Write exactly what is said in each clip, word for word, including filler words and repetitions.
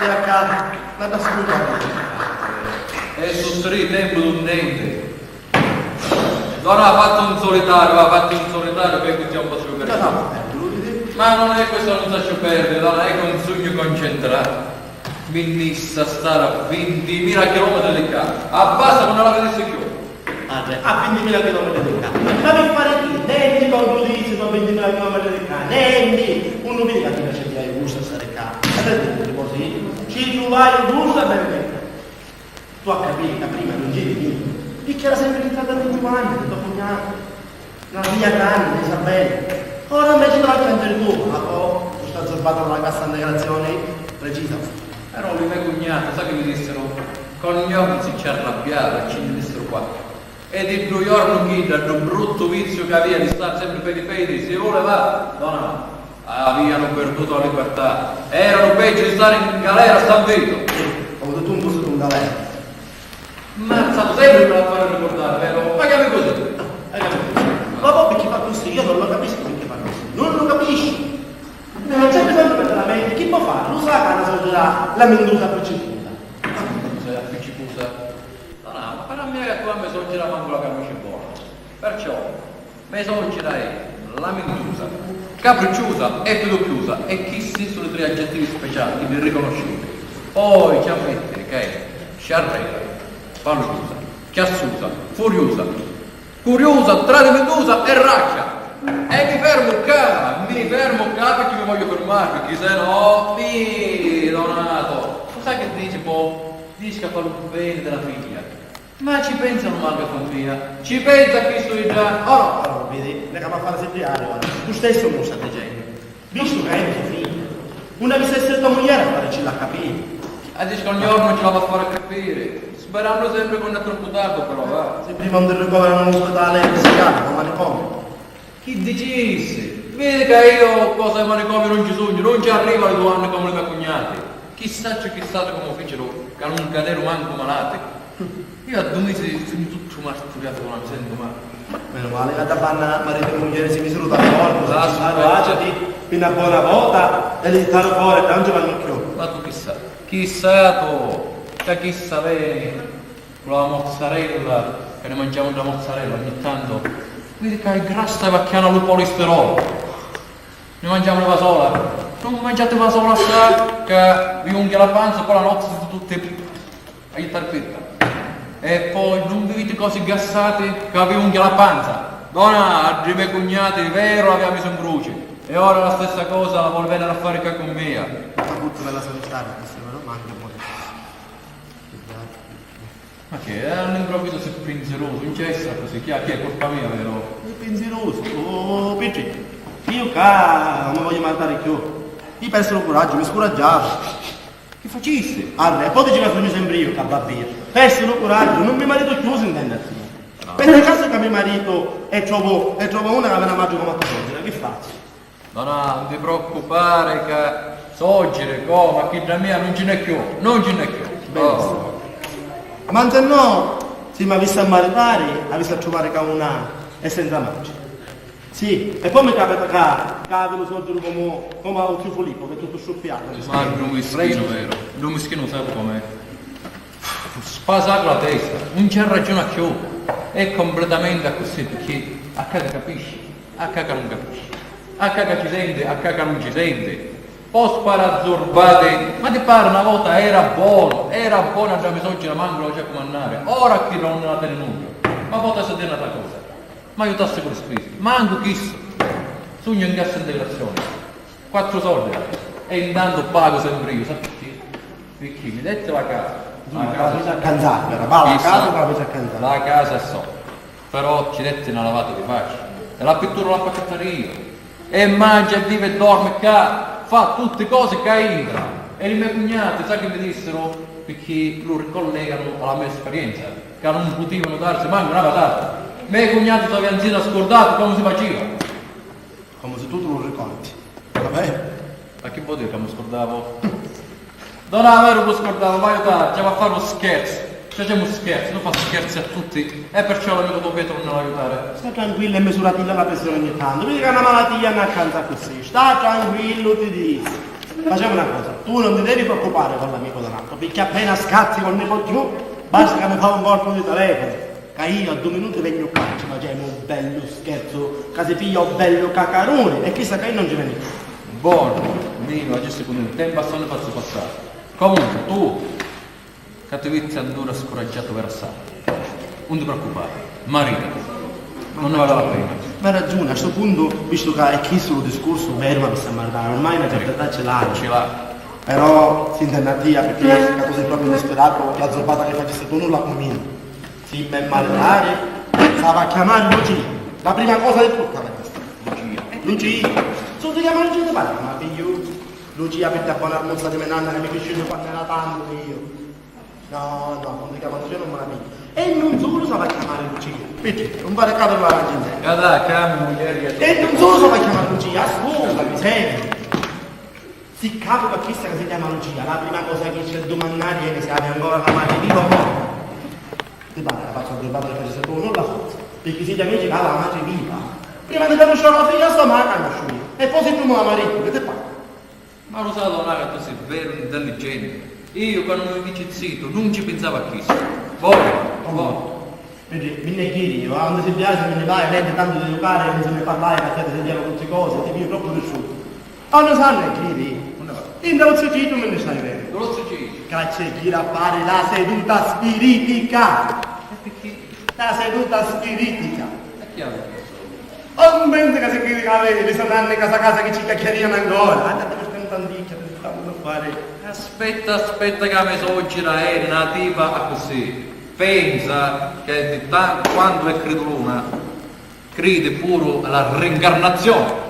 Sta ccà, la t'ascuta. E su tri tempu d'un denti. Dona, fatti un solitariu, va, fatti un solitariu, che così un po' più. No, no, eh, lu vidi? Ma non è questo, non saccio perdere, dona, è che non sugnu concentratu. Mi nni sta stare a vintimila chilometri di ccà. Abbassa, non la vedessi più. Padre, a vintimila chilometri di ccà. Ma pi fari chi? Nenti, con giudizio, a vintimila chilometri di ccà. Nenti! Uno vidi che ti piace via, gusta stare ccà. Sapete, così, ci truvai giusto a bene. Tu a capiri ca prima non c'eri niente, picchì era sempre ritrattata di Giovanni, di to cugnato, una figlia grande, Isabella. Ora invece te la piangi tu, ma po' tu sta azzurbato con la cassa integrazione precisa. Però li me cugnati, sa chi mi dissero? Che ogni giorno si ci arrabbiava e ci ne dissero quattro. E di ddu jornu chidda, ddu bruttu viziu ca avia di stari sempri pedi pedi, si vuleva, dona, avianu pirdutu la libertà. Eranu peggiu di stari in galera a San Vito. Ho detto un posto in galera. Mazzatu sempri per fare ricordare, vero? Ma chiami così. Eh, capito? Ma poi perché fa così? Io non lo capisco perché fa così. Non lo capisco. Non c'è bisogno di mettere la mente. Chi può fare? Lo sa che ha una sorella lamentosa appiccicusa. Appiccicusa? No, no, ma però a mia che tu a me socera mancu la capisci buono. Perciò, me socera è lamentusa, capricciusa e piducchiusa, e chissi su li tri aggettivi speciali chi mi riconosciuti. Poi ci a mettiri che è sciarrera, paluciusa, chiassusa, furiusa, curiusa, tradimentusa e raccia. E mi fermu ccà, mi fermu ccà perché mi voglio fermare, perché se no mi, Donato, tu sai che dici po'? Dici che fa lu bene della figlia. Ma ci pensanu mancu a famiglia? Ci pensa a chistu di già, o no? Allora, vedi, non è che va a fare sempre aria, guarda. Tu stesso me lo stai dicendo. Visto che è mio figlio, non avesse essere tua moglie a farci la capire. E dici che ogni giorno non ce la fa a fare capire. Sperando sempre che non è troppo tardi, però, va. Se prima non ti ricoverano all'ospedale psichiatrico, al manicomio. Chi dicissi? Vidi ca io cosa di manicomio non ci sugnu, non ci arriva li dui anni comu li me cugnati. Chissà ci chissà comu ficiru ca nun caderu mancu malati. Io a dui misi sugnu tuttu marturiatu comu mi sentu, ma... Meno male ca da banna maritu e mugghieri si misiru d'accordu, si... Lascia, ci staru... Aciti pi na bona vota e li jittaru fora e tantu vannu cchiù. Ma tu chissà, chissà tu, ca chissà veni. Cu la mozzarella, ca ni mangiamu dda mozzarella ogni tantu, vidi ca è grassa e va chianu a lu polistirolu. Ni mangiamu li vasola. Non mangiati vasola assai ca vi unghia la panza, poi la notti siti tutti a jittari pirra. E poi non viviti cosi gassati ca vi unghia la panza. Dona, a ddi me cugnati, veru, l'avia misu in cruci. E ora la stessa cosa la voli veniri a fari ccà cu mia. Ma tuttu me la sani stari, questo, vero? Ma anche poi. Ma che, eh, all'improvviso si pinzirusu, non c'è essere così, chi è, chi è colpa mia, vero? È pinzirusu? Oh, Pietri, io ccà non mi voglio maritare più. Io perso il coraggio, mi scuraggiavo. Chi facissi? Arre, e poi diceva sogno sempre io, ccà va via. Perso il coraggio, non mi marito più, si intende. No. Per il caso che mi marito e trovo, e trovo una che aveva una madre come a tua sorella, che faccio? No, no, non ti preoccupare ca sogiri, comu, a chidda mia non ci n'è cchiù, non ci n'è cchiù. Benissimo. Oh. Ma se no, si m'avissi a maritari, avissi a truvare ca una è senza matri. Sì, e poi mi capita ca, ca avi lu soggiru comu, comu a u ziu Filippo, che è tuttu struppiatu. Ma lu mischinu, vero? Lu mischinu sapi com'è? Spasato la testa, non ci arragiona cchiù. È completamente accussì, picchì a ccà ca capisci, a ccà ca non capisci, a ccà ca ci senti, a ccà ca non ci senti. Po' spara zurbati, ma ti pari, una vota era buono, era buono a dda me soggira mancu la faceva cumannari, ora chi non la teni nudda, ma po' ti si diri n'ata cosa, m'aiutassi cu li spisi, mancu chissu, sugnu in cassa integrazione. Quattru soldi, e intantu pagu sempri io, sa picchì? Picchì mi detti la casa. La casa. Ca la veci a canzari, però, va, la casa ca la veci a canzari. La casa è so, però ci detti na lavata di facci. E la pittura l'appi accattari io. E mangia e vivi e dormi ccà, fa tutti cosi ccà intra. E li me cugnati, sa chi mi dissiru? Picchì lu ricolleganu a la me esperienza, ca non putivanu darsi mancu na patata. Me cugnati s'avia nzina scurdatu comu si faciva. Comu si tu ti lu ricordi. Va bene? Ma chi vuol dire ca mi scurdavo? Don Amaro mi scurdavo, ma aiutare, ci va a fare un scherzo. Ci facciamo un scherzo, noi fa scherzi a tutti. E perciò l'amico tuo Pietro non l'aiutare. Sta tranquillo e misuratilla la pressione ogni tanto. Vedi che è una malattia, non accanza così. Sta tranquillo, ti dico. Facemu na cosa, tu non ti devi preoccupare con l'amico Donato, perché appena scazzi col nipotiu, basta che mi fa un colpo di telefono, ca io a due minuti vegnu qua, ci facemu un bellu scherzo, ca si piglia un bellu cacarone, e chissà che non ci veni. Buono, Nino, agissi cu nui, tempu assai ne fazzu passare. Comunque, tu, ca ti vitti allura scuraggiatu per assai. Nun ti preoccupari, maritati. Non ne vale la pena. Ma hai ragione, a sto punto, visto che è chisto lo discorso, ferma questa maritata, ormai una certa età ce l'hai. Ce l'hai. Però si intende a tia, perché la cosa è proprio disperato, la zorbata che facessi tu non la combini. Si me maritari, sa va a chiamare Lucia. La prima cosa di tutto, la questa. Lucia. Lucia. Se non si chiama Lucia, ti pare, ma figlio. Lucia, per te buona armuzza di me nanna che mi cresceva quando era tanto io. No, no, non dica quando c'è non me la piglia. E non solo si fa chiamare Lucia. Perché? Non pare capo la gente. Guarda, chiami muglieri e... E non solo si fa chiamare Lucia, ascolta, mi senti. Si capo per questa che si chiama Lucia, la prima cosa che c'è da domandare è se aveva ancora la madre viva o morta. Ti pare la faccio azzardare per se tu non la forza. Perché si ti amici che aveva la madre viva, prima di conoscere la figlia, sto mai conosciuto. E poi si tu me la marito, che ti pare? Ma lu sai, Donà, ca tu si veru intelligenti. Iu, quannu mi fici zitu, nun ci pinsavu a chistu. Voi, voi. Vidi, mi nni jiri iu, ah, unni si viagia, mi nni vai, nenti tantu di jucari, nun si nni parlai, ca si viagia tutti cosi, ti pigliu troppu vissutu. Ah, non sannu e jiri. Unni va? Intra u zio Citu mi nni stai veru. Lu zio Citu? Ca c'è jiri a fari la seduta spiritica. E picchì? La seduta spiritica. E chi havi? Oh, non pensi ca si cridi ca vedi, li so nanni ca sa casa chi ci chiacchiarianu ancora. Andate per tanto anticchia, ti sta uno a fare. Aspetta, aspetta ca me soggira era na tipa accussì. Pensa che di ta-, quantu è criduluna, cridi puru alla rincarnazione.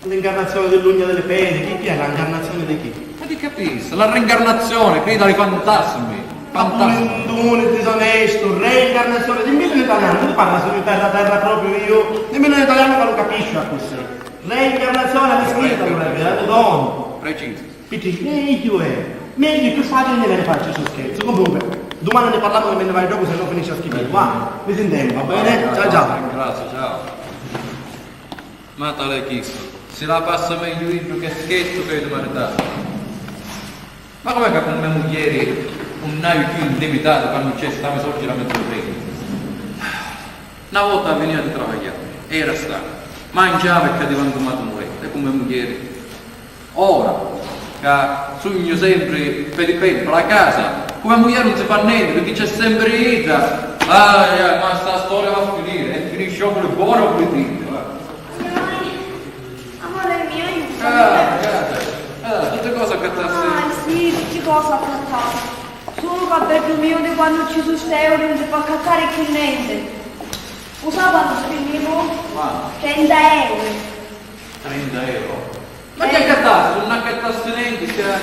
L'incarnazione dell'ugna delle pene, chi, chi è l'incarnazione di chi? Ma ti capisci? La reincarnazione, crida ai fantasmi. Fantasmi. Pulinduni, disonestu, reincarnazione, dimmillu in italianu, tu parli sulu di terra terra proprio io, dimmillu in italianu che lo capisci accussì. Reincarnazione, l'hai scritta, allora, è vero, dono. Preciso. Picchì meglio è, meglio, più facile ne viene faccio sto scherzo. Comunque, domani ne parliamo che me ne vai dopo, se no finisce a schifare. Va, mi sentiamo, va bene? Ciao, ciao. Grazie, ciao. Ma tale chistu, si la passa megghiu iddu che scherzu che di maritati. Ma com'è ca cu me mugghieri nun haiu cchiù intimitati quannu c'è sta me soggira mezzu prima? Na vota venia di travagghiari, era sta, mangiava e cadiva ncummatu muletti, e cu me mugghieri Ora ca sugnu sempri pedi pedi ppi la casa, cu me mugghieri nun si fa nenti, picchì c'è sempri idda. Ai, ai, ma sta storia va a finiri, e finisci o cu li boni o cu li tinti, va. Signori, amore mio, aiutami. Ah, guarda, ah, tutti cosi accattasti? Ah, sì, tutti cosi accattati. Sulu ca beddu mio, di quannu ci su st'euri, nun si pò accattari cchiù nenti. U sa quantu spinnimu? Quantu? Trenta euri. Trenta euro? Ma chi accattasti? Nun accattasti nenti, cioè.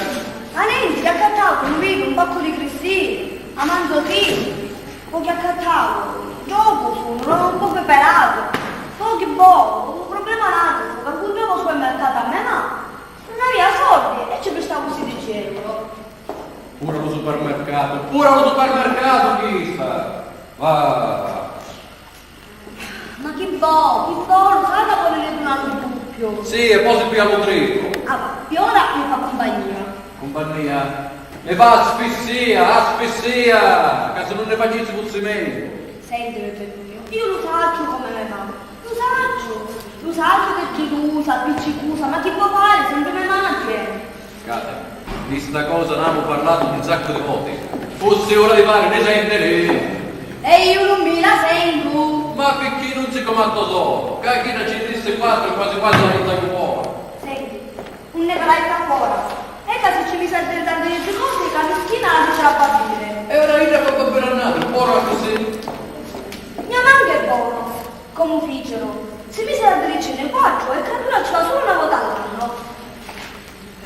Ma nenti, chi accattau? Nun vidu un paccu di cristini, a manzotina. Po chi accattau? Giocu sunu, no, un pocu pelatu. Po chi bovu, un problema natu, ca cu trovu u supermercatu a me ma, nun avia sordi e ci pistavu sidici euro. Puru lu supermercatu, puru lu supermercatu chista! Va. Ma chi vo, chi vo, lu sai ca poi li duna lu duppiu? Sì, e poi si pigghia lu tricu. Ah, va, pi ora mi fa cumpagnia. Cumpagnia? Mi fa asfissia, asfissia! Ca si nun ni facissi fussi megghiu. Senti, beddu mio, io lu sacciu comu me fa. Lu sacciu, lu sacciu che è gilusa, appiccicusa, ma chi vo fari, sempri me mangia. Cata, di sta cosa n'amu parlatu un saccu di voti. Fussi ura di fari di sentiri. E iu nun mi la sentu. Ma picchì nun si comantu solu? Ca chidda ci dissi quattru e quasi quasi la buttaiu fora. Senti, un ne calai sta fora. E ca si ci misi a diri tanti di sti cosi, ca mischina la fici rabbabbiri. E ora idda fa babbiri a natri, fora così. Mia manca è bono. Comu ficiru? Si misiru a diricinni quattru e ca dura ci va sulu na vota all'annu.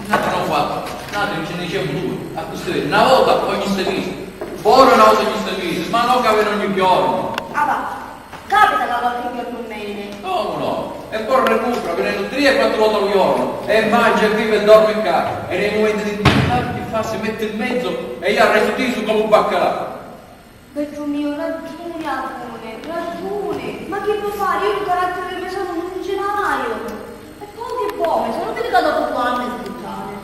Natri no quattru, natri ci nni dicemu dui, accussì vedi, na vota ogni sei misi. Fora na vota ogni sei misi, ma no ca veni ogni jornu. Ah, va, capita ca qualchi jornu nun veni. Comu no? E poi recupera vinennu tri e quattru voti lu jornu, e mangia e vivi e dormi ccà, e nei mumenti di difficultà chi fa? Si metti in menzu e iu arrestu tisu comu baccalà. Beddu mio, ragiuni avuni, ragiuni. Ma chi vo fari, iu un caratteri di me sonu nun ci l'haiu. E po chi Come? Sulu picchì ca dopu du anni sbuttari.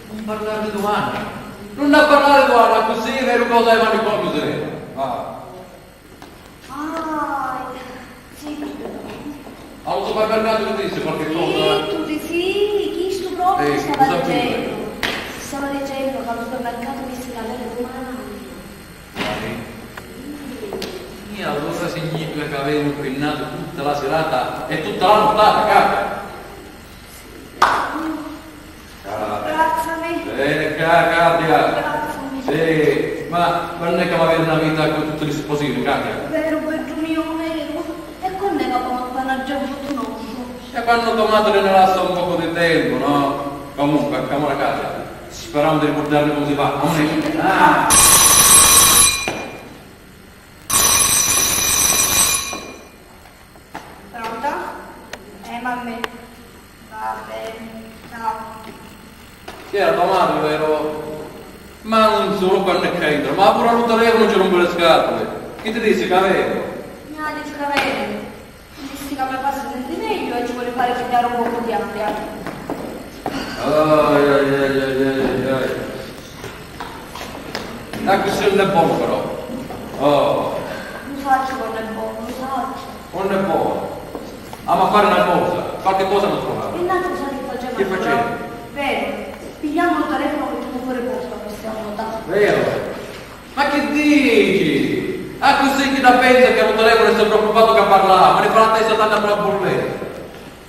Nun parrari di du anni. Nun a parrari du anni, accussì veru cosa di manicomiu si veni. Ah. Ah, sì. A lu supermercatu chi dissi qualchi cosa? Sì, tu di sì, chistu propriu. Eh, stava dicennu. Stava dicennu ca lu supermercatu dissi ca veni dumani. E allura significa ca avemu impinnatu tutta la sirata e tutta la nuttata, capi? Abbrazzami. Bene, ca-, Katia. Abbrazzami. Sì, ma non è che va avere una vita con tutti gli sposini, Katia. Veru, beddu mio, veru. E quannu è ca poi m'appanaggia un poco nostru? E quando tua madre ne lascia un poco di tempo, no? Comunque, camora Katia, speriamo di ricordarne come si fa. Amen. Ah! Pronto? Eh, mammì. Va bene, ciao. Chi era tua madre, vero? Ma non solo quando è che entra, ma pure a lu telefono ci rompe le scatole. Chi ti dice che avevo? Mi ha detto che avevo. Dissi ca mi fa sentiri megghiu e ci voli fari pigghiari un pocu di aria. Ai, ai, ai. E accussì non è buono però. Oh. Lu sacciu ca non è buono, lu sacciu. Non è buono. Amu a fari na cosa. Qualche cosa amu a trovari. E na cosa chi facemu? Chi facemu? Veru, pigghiamu lu telefono e mettimu fora postu a questa nota. Veru. Ma chi dici? Accussì chi la pensa che a lu telefono sto preoccupatu ca parlamu, ne fa la testa tantu a la burletta.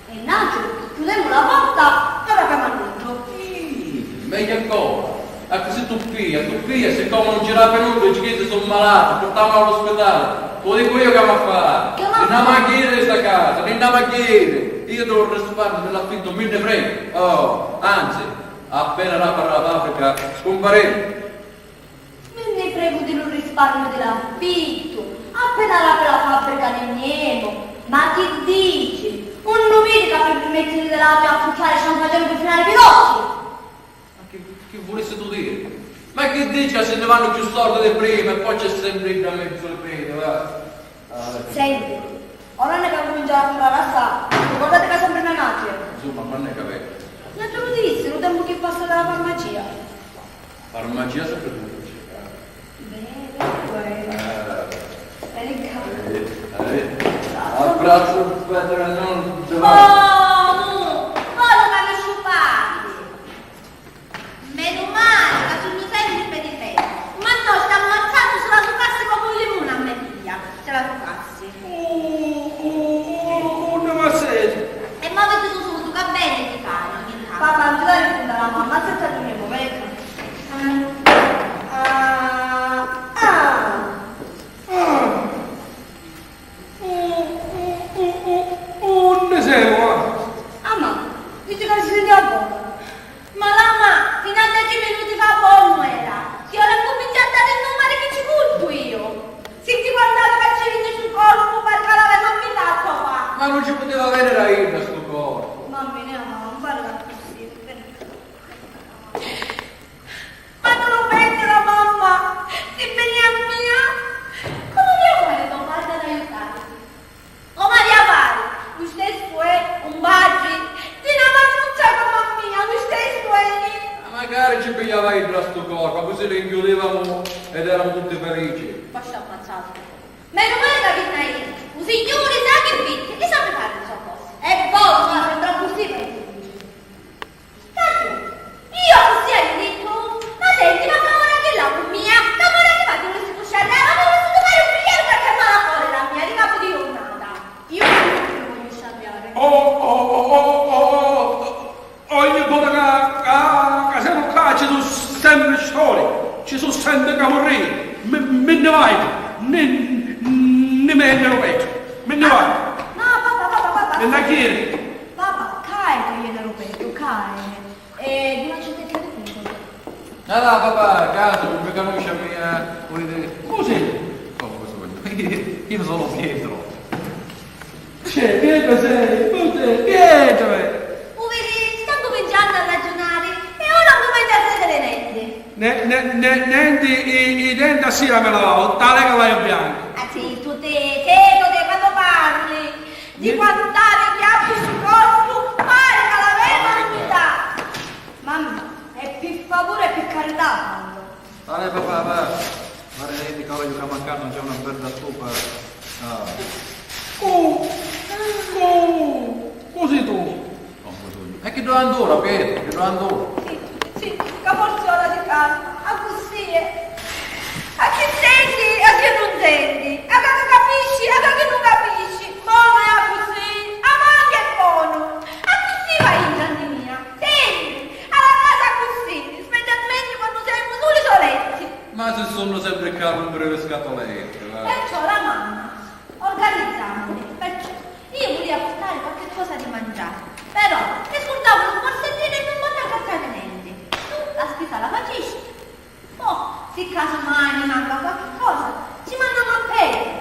E Naciu, chiudemu la porta e rapiamu a nuddu. Ih, megghiu ancora. Accussì tu piglia, tu piglia, siccome non ci rapi nuddu, dici chi si su malati, purtamu a lu spitali. Lu dicu io chi amu a fari. Chi amu a fari? Ni nn'amu a ghiri di sta casa, ni nn'amu a ghiri. Io devo risparmiu di l'affittu, mi nni fregu. Oh, anzi, appena rapi la fabbrica, scumparemu. Mi nni fregu di lu risparmiu di l'affittu, appena rapi la fabbrica ni nni emu. Ma chi dici? Nun lu vidi ca pi pirmettiri di l'atri a fucciari ci han facennu pi finari pi l'occhi? Ma chi, chi vulissitu diri? Ma chi dici ca si nni vannu cchiù sordi di prima e poi c'è sempri idda mmenzu li pedi, va? Ah, senti, ora nni ca cuminciari a fari assai, ricordati ca sempri me matri. Insumma, quannu è ca veni? Nun ti lu dissi, lu tempu chi passu da la farmacia. Farmacia sempre tu. Bene, uè. Eh. Veni ccà. Eh, eh. Abbraccio, aspetta, non... Oh, no! Ora ca mi sciupati! Menu mali ca sugnu sempri di me. Ma no, stamu azzannu, si la sucassi comu un limuni a me figghia, si la sucassi. Oh, oh, oh, oh, unni va seri? E moviti tu sutu, ca beni ti fai ogni tantu. Papà, non ti dare conto alla mamma, aspetta tu, mi muovo, ecco. Ah, ah, ah. Unni semu, va? Ah, ma dici ca si senti a bona. Ma la ma, finu a deci minuti fa bonu era. Chi ora cuminciu a dari numari chi ci curpu io. Si ti guardava ca ci vinni stu corpu, pari ca l'aveva invitatu a fa. Ma non ci poteva avere da idda stu corpu. Mamma mia, non parla così. Ma tu non pensi la mamma si veni a mia? Comu avia fari to padri ad aiutarti? Comu avia fari? Lu stessu è, un patri, di na matruzza comu a mia, lu stessu è. Ma magari ci pigliava idda stu corpu, così li nchiudivamu ed eramu tutti felici. Poi sta ammazzatu. Menu mali ca vinni a idda. U Signuri sa chi vitti, chi sapi fari li so cosi. E voi fate troppu simili. Taciu, io accussì haiu dittu? Ma senti, ma camora chilla cu mia, camora chi fai, ti vulissi cusciari, ma mi vulissi tuccari un pigliaru qualche mala cori la mia, di capu di jurnata. Io non mi voglio sciarriare. Oh, oh, oh, oh, oh, oh, ogni vota ca, ca, ca semu ccà ci su sempri storie, ci su sempri camurrii, mi, mi nni vaiu, ni, ni me nni lu pettu, mi nni vaiu. No, papà, papà, papà. Mi nni a ghiri. Papà, ca è ca ieni a lu pettu, ca è. E di una centetina di punti. Ah, papà, casu, non mi conosci a me, eh, vuoi dire? Così? Come, cosa vuoi dire? Io sono Pietro. Cioè, Pietro sei, tu sei Pietro, eh. U vidi, sta cuminciannu a raggiunari e ora non cumincia a crediri nenti. Ne, ne, ne, nenti, i, i denti a sira mi lavavo, tale cavallo bianco. Ah, sì, tu te, te, tu te, quando parli? Di quant'havi chiappi stu corpu, pari ca C'è una bella stufa. Ah. Cu, cu, cu si tu? Oh, Madonna. E chi ddu andura, Pietro? Chi ddu andura? Sì, sì, ca forsi ora si calma. Accussì è. A chi senti, a chi nun senti, a ca capisci, a ca chi nun capisci. Mo è accussì, avanti e bonu. Accussì va intanti mia. Senti, a la casa accussì, specialmenti quannu semu suli soletti. Ma si sunnu sempri ccà a rumpiri li scatuletti, va. Perciò la mamma, organizzamuni, perciò io vulia purtari qualche cosa di mangiari, però mi scurdavo lu borsettinu e nun vonnu accattari nenti. Tu la spisa la facisti? Mo, si casumai ni manca qualche cosa, ci mannamu a Petru.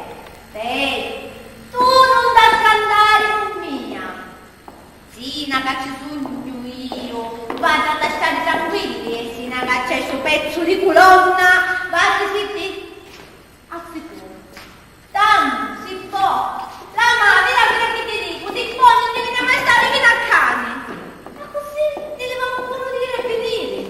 Petru, tu nun t'accantari cu mia. Sina ca ci sugnu iu, v'aggio a lasciari tranquilli, e sina ca c'è stu pezzu di culonna, va a zitì. A sicuru. Tantu, si po', la ma, vira, vira chi ti dicu, si po' nun ti veni a mai stari vicinu a cani. Accussì ni livamu puru di iri e viniri.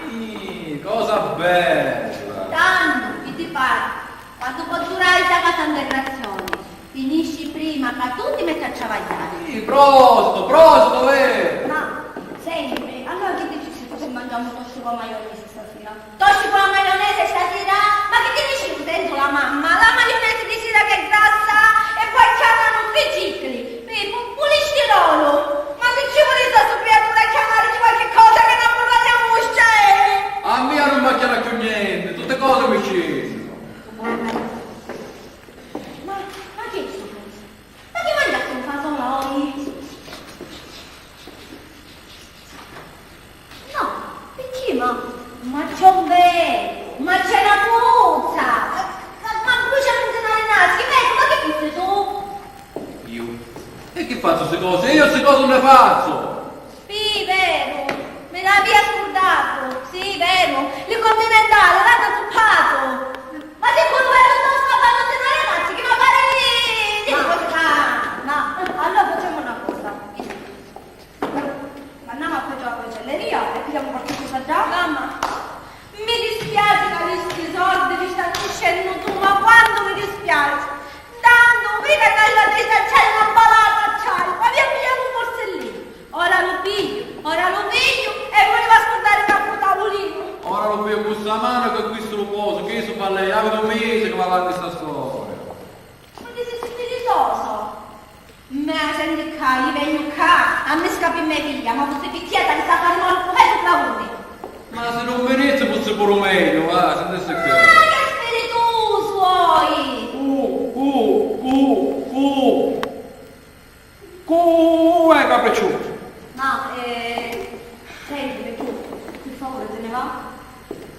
Ih, cosa bella! Tantu, chi ti pari? Quantu po' durari sta casa 'nterrazioni? Finisci prima ca tu ti metti a travagghiari. Sì, prosto, prosto, eh! Ma, senti, allura chi dicissiti si mangiamu tostu cu la maionese stasira? Tostu cu la maionese stasira? Ma chi ti dici, sentu la mamma? La maionese di sira che è grassa e poi chiamanu pi cicli, pi pu-, pulistirolu. Ma chi ci vulissi a stu criatura a chiamarici qualchi cosa che non vuleva chiamare uscere? A mia non mi chiama più niente, tutte cose mi ci. Ma, ma chi è stu cosu? Ma chi mangiasti un fasoloi? No, picchì ma? Ma c'è un velu, ma c'è na puzza, ma, ma brucia non se ne nasi, vecu, ma chi fisti tu? Io? E chi fazzu sti cosi? Io sti cosi non ne fazzu! Sì, veru, mi l'avia scurdatu, sì, veru, li continentali l'hannu tuppatu! Ma si puru veru sto scappannu si non è mazzi, chi mi pare di, di... Ma, ma, allora facciamo una cosa. Andiamo a fare la cancelleria e pigliamo qualche cosa da... Mamma, mi dispiace ca sti sordi li sta criscennu tu, ma quantu mi dispiace! Tantu, vita ca la testa c'è una balata, c'hai, ma via, pigliamo un borsellino. Ora lu pigliu, ora lu pigliu e vuliva scurdari ca cu tavulinu. Ora lu pigliu cu sta manu e cu quistu lu posu, chi su fa lei? Aviti un misi chi va avanti sta storia. Ma chi si spiritoso? Ma senti ccà, io vegnu ccà, a mi scapi me figlia, ma fussi picchia ti sta fari mori cu me cu tavuli. Ma si non vinizzi fussi puru megliu, va, senti ccà. Ma che spiritusu oi! Cu, cu, cu, cu. Cu è capricciutu? Ma, eh, sentimi tu, pi favuri, ti nni va?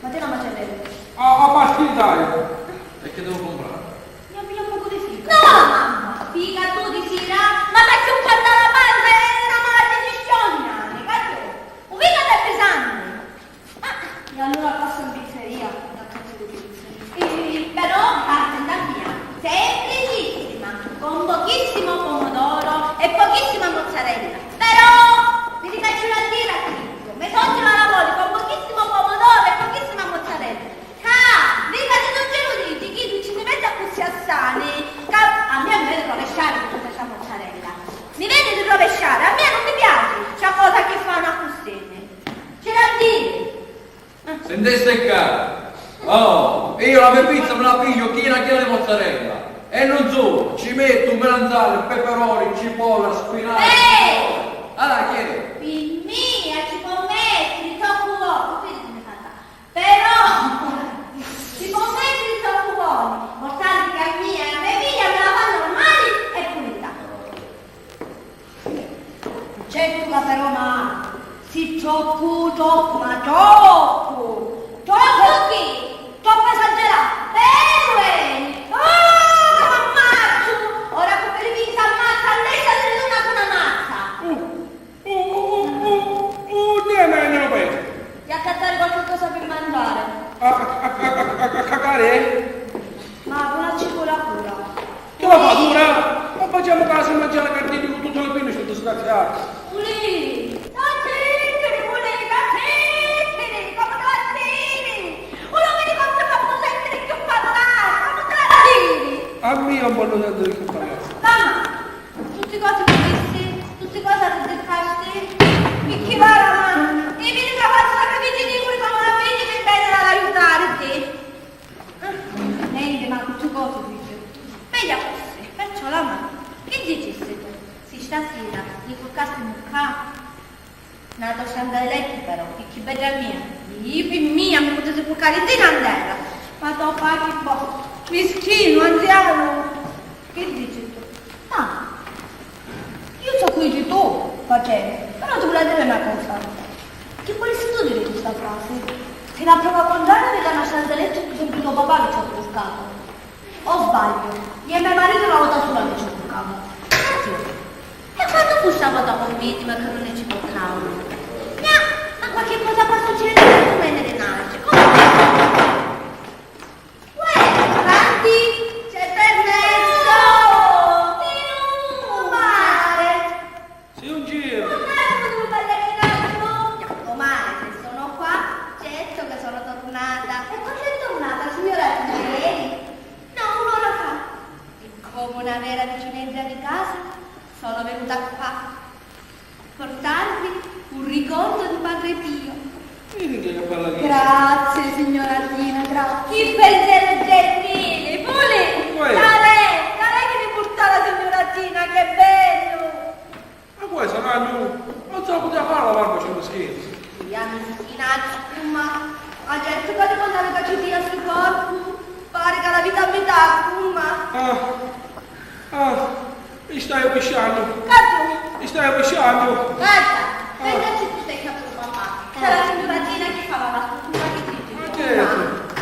Ma ti la macelleria. A, a partita è. E che devo comprare? Mi pigliu un pocu di fica. No, mamma, fica tu di sira, ma t'haiu un pannu a la panza e una mala digestioni, nani, capiu? U fica t'è pisanti. Ah, e allura passa in pizzeria, da cazzo di pizza. Eh, però, attenta mia, sempre legittima, con pochissimo pomodoro e pochissima mozzarella. Però, mi ricacciu la tira, mi soggiu la lavori con pochissimo pomodoro e pochissima mozzarella. Ca, mica si non ce lu dici, chi ci si mette accussì assani, ca a mia mi veni rovesciare tutta sta mozzarella. Mi veni di rovesciare, a mia non mi piace sta cosa che fanno accussì. C'è da dire. Sentiste ccà? Oh, io la mia pizza me la piglio china china di mozzarella. E non solo, ci metto un melanzane, peperoni, cipolla, spinaci. Eh! Allora, chi è? Pi mia ci può mettere troppu poco, vedi come fa. Però ci può mettere troppu poco, portare che a mia e a me figlia me la fa normale e pulita. Certu ca però ma si troppu, troppu, ma troppu, troppu chi? Troppu esageratu, veru è? Oh, ca m'ammazzu! Ora cu mi ripinsu ammazza, a lei sta si duna cu na mazza! Uh, uh, uh, uh, uh, uh, dì a me, neo Petru! Di accattare qualche cosa per mangiare. A, a, a cacari, eh? Ma cu la cipula pura. Chi la fa dura? Ma facemu ca si mangia la cartina cu tuttu li pinni stu disgraziatu. Pulì! Sta zitiri, pulì, sta zitiri, comu ti la tiri? U lu vidi comu ti fa sentiri cchiù padulari, comu ti A mia un po' tanto di che parla. Mamma, tutti cosi mi dissi, tutti cosi ti ziccasti, picchì vara, ma, e vidi ca fazzu la camicia di cui fa una figlia mi vene ad aiutare te. Ah, nenti, ma tutti cosi dice. Meglio così, perciò la mamma, che dicisti tu? Si stasera li furcasti mucca? Na to sciandalettu però, picchì bedda mia, pi mia mi putisi furcari zi candela, ma to papi, boh, mischinu, anzianu, chi dici tu? Ah, io so chi dici tu, facemu, però ti volevo dire una cosa, chi vulissi tu dire questa frase? Sei una prova contraria di la sciandalettu che sempre to papà mi ci ha furcatu. O sbaglio? Iè me maritu na vota sula mi ci cuccava. Ragiuni. E quannu fu sta vota cunvintima ca nun ci cuccavanu? Gna, ma qualchi cosa pò succediri, nun veni dinanzi. Comunque. Uè, avanti, c'è permesso! Di nu mare! Si un giru. Comari, se sono qua, certo che sono tornata. E quando è tornata, signora Tinelli? No, un'ora fa. E come una vera vicinanza di casa, sono venuta qua a portarvi un ricordo di Padre Pio. Vedi che bella vita. Grazie, signora Tina, grazie. Che pensiero gentile, pure. Uè. Dai, dai che mi porta la signora Tina, che bello. Ma poi sarà nu, non se la poteva fare la barba, c'è uno scherzo. Ia mischinaccia, cumma. Ma certo che ti contavi che ci tira sul corpo. Pare che la vita a metà, cumma. Ah, ah, mi stai pisciando. Cazzo! Mi stai pisciando. Guarda, ah, pensaci tu stai a tua mamma. C'è la signora Gina che fa la scultura che ti dice. Ma che è?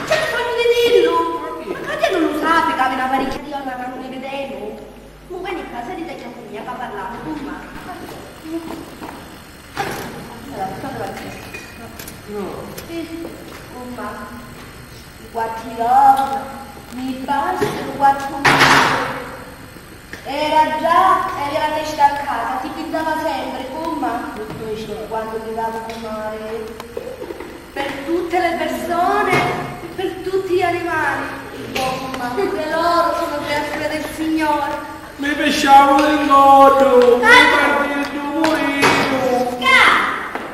C'è bisogno di dirlo. Ma chi? Ma che non lo sape che aveva parecchia di ora che non li vedevo? Mu veni casa di te mia ca parlamu, cumma. No. Cumma, i quattru jorna mi bastanu quattru mesi. Era già, era la testa a casa, ti pinsava sempre, cumma. Quando gridavo, cumma. Per tutte le persone e per tutti gli animali. Insomma, pure loro sono creature del Signore. Mi pisciavu l'ingordu, mi parti il murinu. Sca!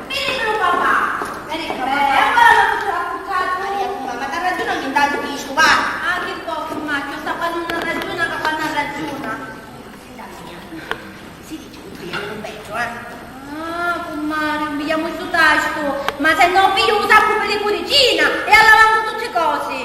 Veni però papà. Veni però papà. E allora non ti preoccupare. Maria, mamma, t'ha ragione ogni tanto dici, va. Ah, che posso, ma che sta quando non ragiona, che quando ragiona. Senta mia, si dice un figlio un pezzo, eh? Ah, cummari, un pigliamu stu tastu, ma se no pigliu un saccu pi li curicina e allavangu tutti cosi.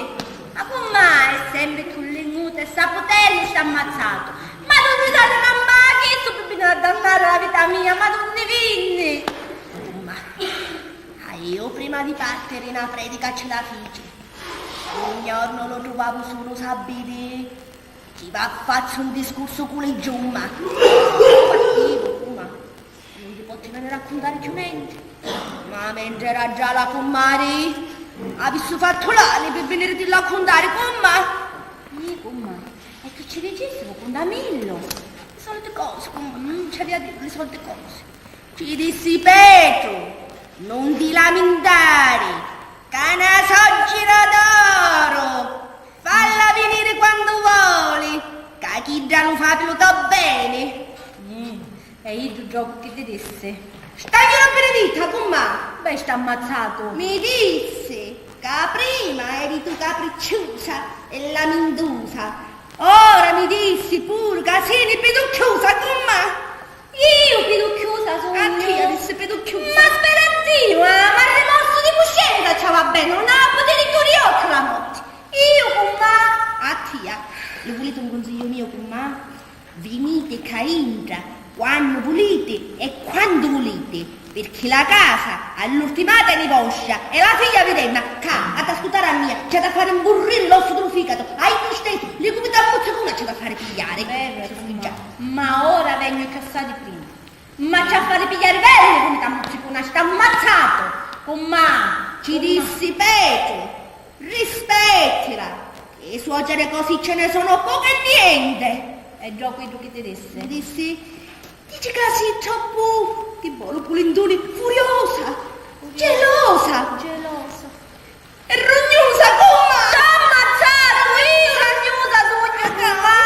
Ma cummari, sempri tu linguta e saputellu sta ammazzatu. Ma dunni sali campà chistu pi vinni a dannari la vita mia, ma dunni vinni? Cummari, a iu prima di partiri na predica ci la fici. Un jornu lu truvavu sulu, sapiti? Chi va fazzu un discursu cu li giumma. Partivu, cumma. Nun ti potti veniri a cuntari cchiù nenti. Ma mentri era già la cummari, avissi fattu l'ali pi viniritilla a cuntari, cumma. Ih, cumma, e chi ci dicissivu, cuntamillu. Li soliti cosi, cumma, nun ci avia a diri li soliti cosi. Ci dissi: Petru, nun ti lamintari, ca na soggira d'oru, falla viniri quandu voli, ca chidda lu fa pi lu to beni. Mm, e iddu ddocu chi ti dissi? Sta chiù benedita, cummà! Beh, sta ammazzatu! Mi dissi ca prima eri tu capricciusa e lamintusa, ora mi dissi puru ca sini piducchiusa, cummà! Iu piducchiusa sugnu? A tia dissi piducchiusa. Ma spera Diu, eh, ma rimorsu di cuscenza ci va bene, non ha potere chiudere occhio la notte. Iu, cummà? A tia, lu vuliti un cunsigliu miu, cummà? Viniti ccà intra quannu vuliti e quandu vuliti, pirchì la casa all'urtimata è ni voscia e la figlia videnna ccà, ad ascutari a mia, ci ha da fari 'mpurriri l'ossu di lu ficatu, a iddu stessu, li cuvita muzzicuna ci ha da fari pigliari. Veru, cummà. Ma ora vegnu cchiù assai di prima. Ma ci ha fari pigghiari veru li cumita muzzicuna, sta ammazzatu! Cummà! Ci dissi Petru, rispettila! E suocere così ce ne sono poche e niente! E ddocu iddu chi ti dissi? Mi dissi, dici ca si troppu, ti volu pulintuni, furiosa, gelosa! Gelosa! E rugnusa, cummà! T'ha ammazzatu! Iu rugnusa sugnu, cummà!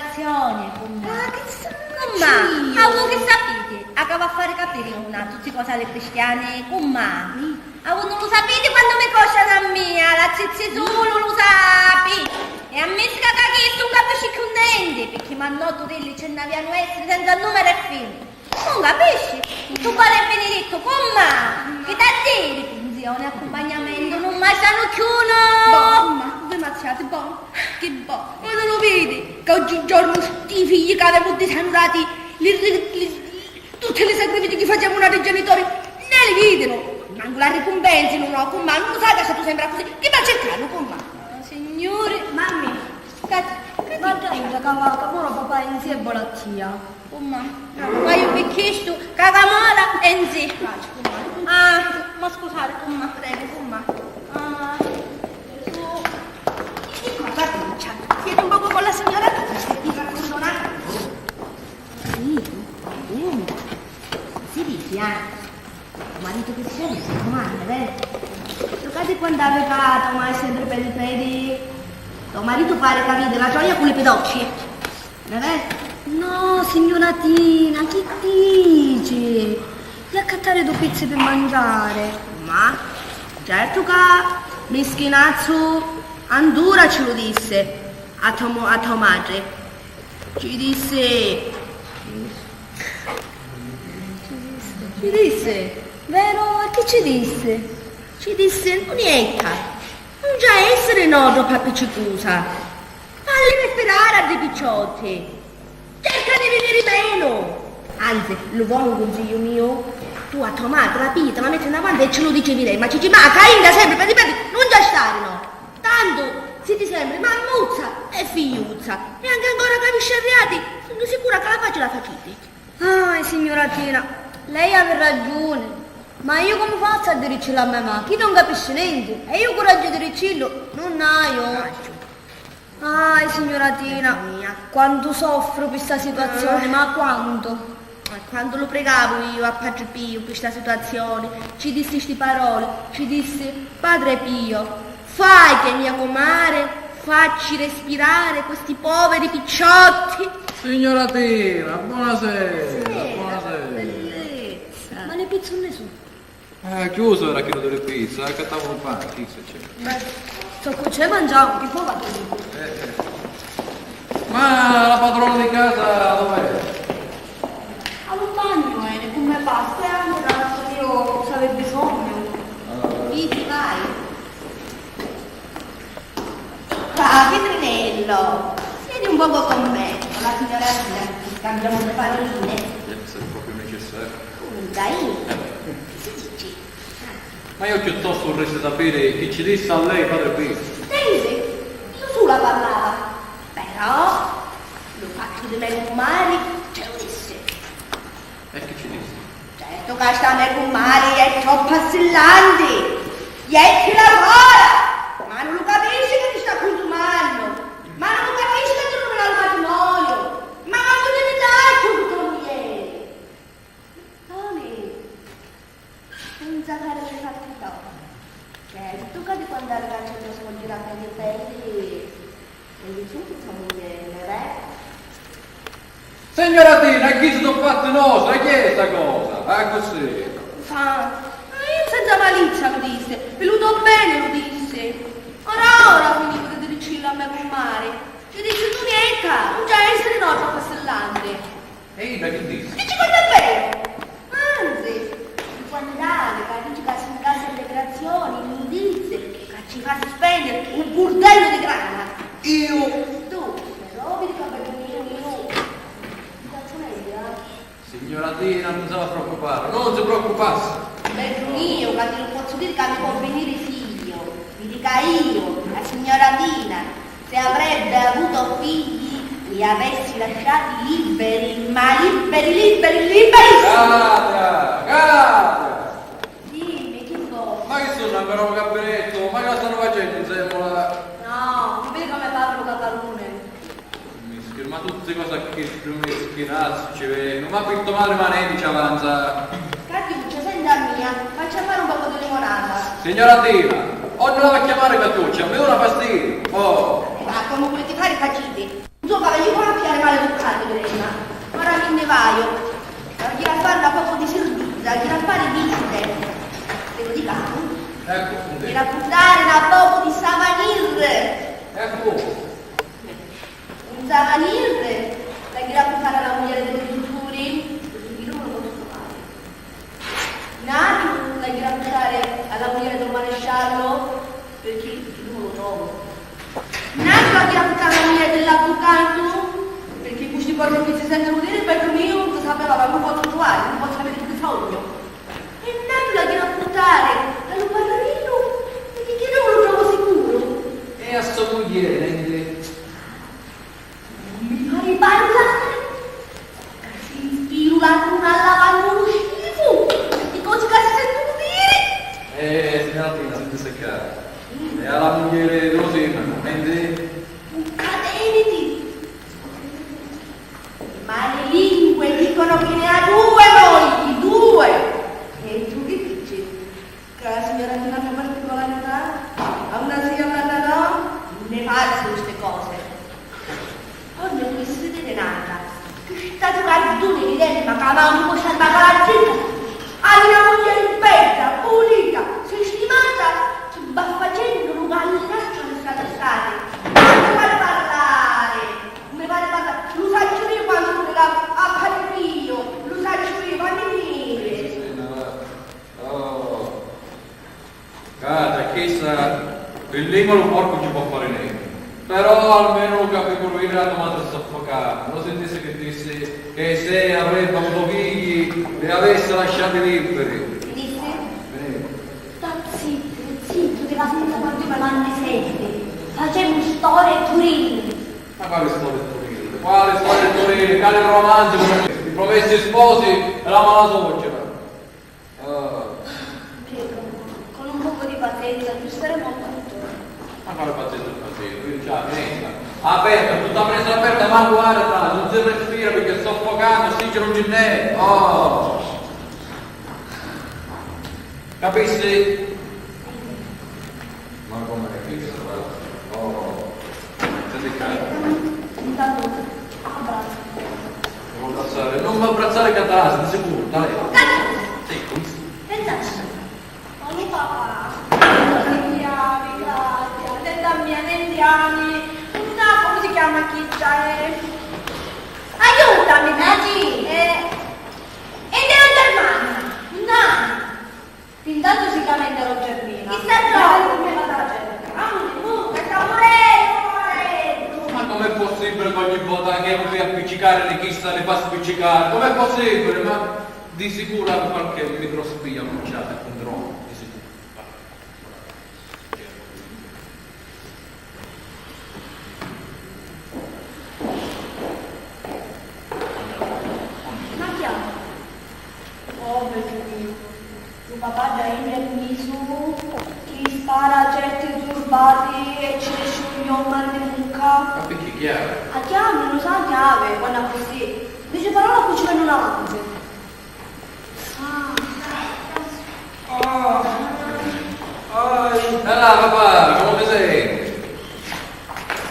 Azioni, cummà. Ah, chi sa-, cummà, a vu chi sapiti? A ca va a fari capiri una, tutti cosa li cristiani, cummà. A vu nun lu sapiti quannu mi coscianu a mia, la zizzi sulu lu sapi. E a mi scaca chistu, nun capisci cchiù nenti, picchì m'annotu dilli ce n'avianu essiri senza numeri e fini. Nun capisci? Tu voli benedettu, cummà? Chi t'ha diri? Pinzioni, accumpagnamentu, nun mancianu cchiù, no! Bon, cummà, vi mazziati, bon, chi bon. Ma non lu vidi ca oggigiornu sti figli ca avemu disanurati, li, li, li, tutti li sacrifici chi facemu natri genitori, ne li vidinu? Mancu la ricumpensinu, no, cummà, non lu sai ca statu sempri accussì? Chi va circannu, cummà? Signuri, mammi, Cati, ma dai, ca va, ca mora papà insieme a tia. Cummà, ma iu pi chistu, ca, ca mora e nzi. Ah, ma scusari, cummà. Prego, cummà. Ah, su. Cummà, parruccia, siete un poco con la signora Tucci, vi racconto una cosa. Sì, bene. Si dice, ah. To maritu chi c'è? Domani, vero? Tu cati quantu havi fattu, ma è sempre pedi pedi. To maritu pari ca vidi la gioia cu li pidocchi. È vero? No, signora Tina, chi dici? Di accattari due pizzi per mangiare. Ma certo ca mischinazzu, andura ci lu disse a to, mo- a to madre. Ci dissi. Ci dissi. Vero? E chi ci dissi? Ci dissi, Antonietta, non già essere no troppo appiccicusa. Falli respirare a ddi picciotti. Cerca di venire meno. Anzi, lu buonu cunsigliu miu, tu a to madre la pigli, te la metti davanti e ci lu dici, ma ci ci ma ca inca sempre per ripetere, non già stare no. Tantu siti sempri mammuzza e figliuzza, e anca ancora capisci a riati, sugnu sicura ca la facci la faciti. Ah, signora Tina, lei havi ragiuni, ma iu comu fazzu a diricillu a me ma, chi non capisci nenti, e iu curaggiu di diricillu nun haiu. Ah, signora Tina, quantu soffru pi sta situazioni, ma quantu! E quantu lu prigavu iu a Patri Piu pi sta situazioni, ci dissi sti paroli, ci dissi, Padre Pio, fai che mia comare facci respirare questi poveri picciotti. Signora Tina, buonasera. Buonasera, buonasera. Bellezza. Ma li pizzi unni su? Eh, chiusu era chiddu di li pizza, accattamu un pane, chi se c'è? Beh, so cu c'è mangiamu, chi po' va. Eh, eh. Ma la padrona di casa dov'è? A lu bagnu eni, cu me pasta e antra, io s'avi bisognu. Ah. Vidi, vai. Ah, Petrinello, siedi un poco con me, con la signora Tina, scambiamo due paroline. Eh, se è proprio necessario. Come dai? Che dici? Ma io piuttosto vorrei sapere chi ci disse a lei, padre Pio. Senti, io sola parlava. Però lu fattu di me cummari ce lu dissi. E chi ci dissi? Certu ca sta me cummari è troppu assillanti. Jettila fora! Ma non lu capisci che ti sta cunsumannu? Ma non lu capisci che ti ruvina lu matrimoniu? Ma quantu ti mi dai tu, tu muglieri? Toni, senza fare le fatti to. Certu ca di quando arriva a casa svolgi la pelle pelle e di tutto fa un genere. Signora Tina, e chi si sono fatti nostri? E chi è sta cosa? Ah, così. Fa, ma io senza malizia lo disse, e lo do bene lo disse. Ora, ora finivo di dircillo a me cummari. Ci dissi tu niente, non c'è essere no troppo assillante. E idda chi dissi? Chi ci conta bene? Anzi, di quant'ali ca dici ca si incassa integrazioni, mi dici ca ci fa spendere un burdello di grana. Io? Tu, però vedi che bello mio, io. Ti faccio meglio, eh? Signora Tina, non si va a preoccupare, non si preoccupassi. Bello mio, ca ti lo posso dire ca mi può venire figlio. Vi dica io, la signora Tina, se avrebbe avuto figli, li avessi lasciati liberi, ma liberi, liberi, liberi! Katia! Katia! Dimmi, chi vuoi? Ma chi sunnu ancora un gabinetto? Ma cosa stanno facendo insieme? No, non vedi come parlo caparone? Mischinu, ma tutti cosa chi stu mischinazzu ci venu, ma pi to madri maneri ci avanza. Catiuccia, senti a mia, facci a fare un poco di limonata. Signora Tina, o non la va a chiamare Catiuccia, mi dona fastidio. Oh. Ma comunque ti fai faciti. Insomma, io vado a pigliare Ecco, appunto. Ghira a purtari na pocu di savanirri. Ecco. Un savanirri la ghira a purtari a la muglieri di lu dutturi, pirchì chiddu nun lu pozzu truvari. N'atru la ghira a purtari a la muglieri di lu maresciallu, pirchì chiddu nun lu trovu. N'atru la ghira a purtari a la muglieri di l'avvucatu, pirchì cu sti cosi chi si sentinu diri, beddu miu, nun si sapeva, ma nun lu pozzu truvari, nun pozzu aviri bisognu. E n'atru la ghira a purtari a lu parrinu, pirchì chiddu nun lu trovu sicuru. E a so muglieri, nenti? Nun mi fari parlari, ca sintiru la cruna allavannu lu schifu, sti cosi ca si sentunu diri. Eh, signora Tina, senti ccà. Mm. E a la muglieri di lu sinnacu, nenti? Nun cateniti! Ma li lingui dicunu chi nni ha dui moiti, dui! E tu chi dici? Ca la signora Tina fa particolarità? A una sì, a l'atra no? Nun nni fazzu sti cosi. Ogni quistuni di n'atra, chi sta giurarduni di tempa ca mancu sta bacaladdina, havi na muglieri bedda, pulita, sistimata, chi va facennu lu callinacciu a li strati strati. Nun mi fari parlari, nun mi fari parlari, lu sacciu iu quannu finiva a fari fiu, lu sacciu iu quannu finiri. Oh. Cata, chissa, pi limba lu porcu ci pò fari nenti. Però almenu lu capi curvini la to matri si soffoca. Lu sintissi chi dissi? Chi si avrebbi avutu figli, li avissi lasciati liberi. Chi dissi? Finì. Sta zittu, zittu, ti va senza quantu mi manni senti. Facemu storia e turini. Ma quali storia e turini? Quali storia e turini? Cali romanzi, i promessi sposi e la mala suocera. Ah. Prego, con un poco di pazienza aggiusteremo tutto. Ma quale pazienza, pazienza? Io già, finestra aperta, tutta finestra aperta, mancu aria, non si respira perché è soffocante, ossigeno non ce n'è. Oh! Capisci? Ma come capisci? Oh. Senti qua. Intanto abbraccio. Non abbracciare, non mi abbracciare, Catà, di sicuro, dai. Catà! Sì, come si... Pensaci. Oh, lu papà. Grazie, grazie. Senta mia, senti, Ani. Non so come si chiama chi c'è. Aiutami, Nati. Eh, e della Germania. No. Intanto si lamenta Rogermina. Chissà ciò! Come va la gente? Ah, mu, mu, che sta murennu! Ma com'è possibile che ogni volta che uno deve appiccicare di chissa li fa spiccicare? Com'è possibile? Ma di sicuro ha qualche microspia bruciata, un drone, di sicuro. Ma chiama? Oh, Gesù mio, lu papà già è nel misu chi spara a certi zurbati e ci nesci un gnoma di mucca. Ma picchì chiama? A chiama, non sa chiave, quando accussì. Dice parola, cu ci vennu l'avanzi. Ah. Ah. Ai. Allora, papà, come ti senti?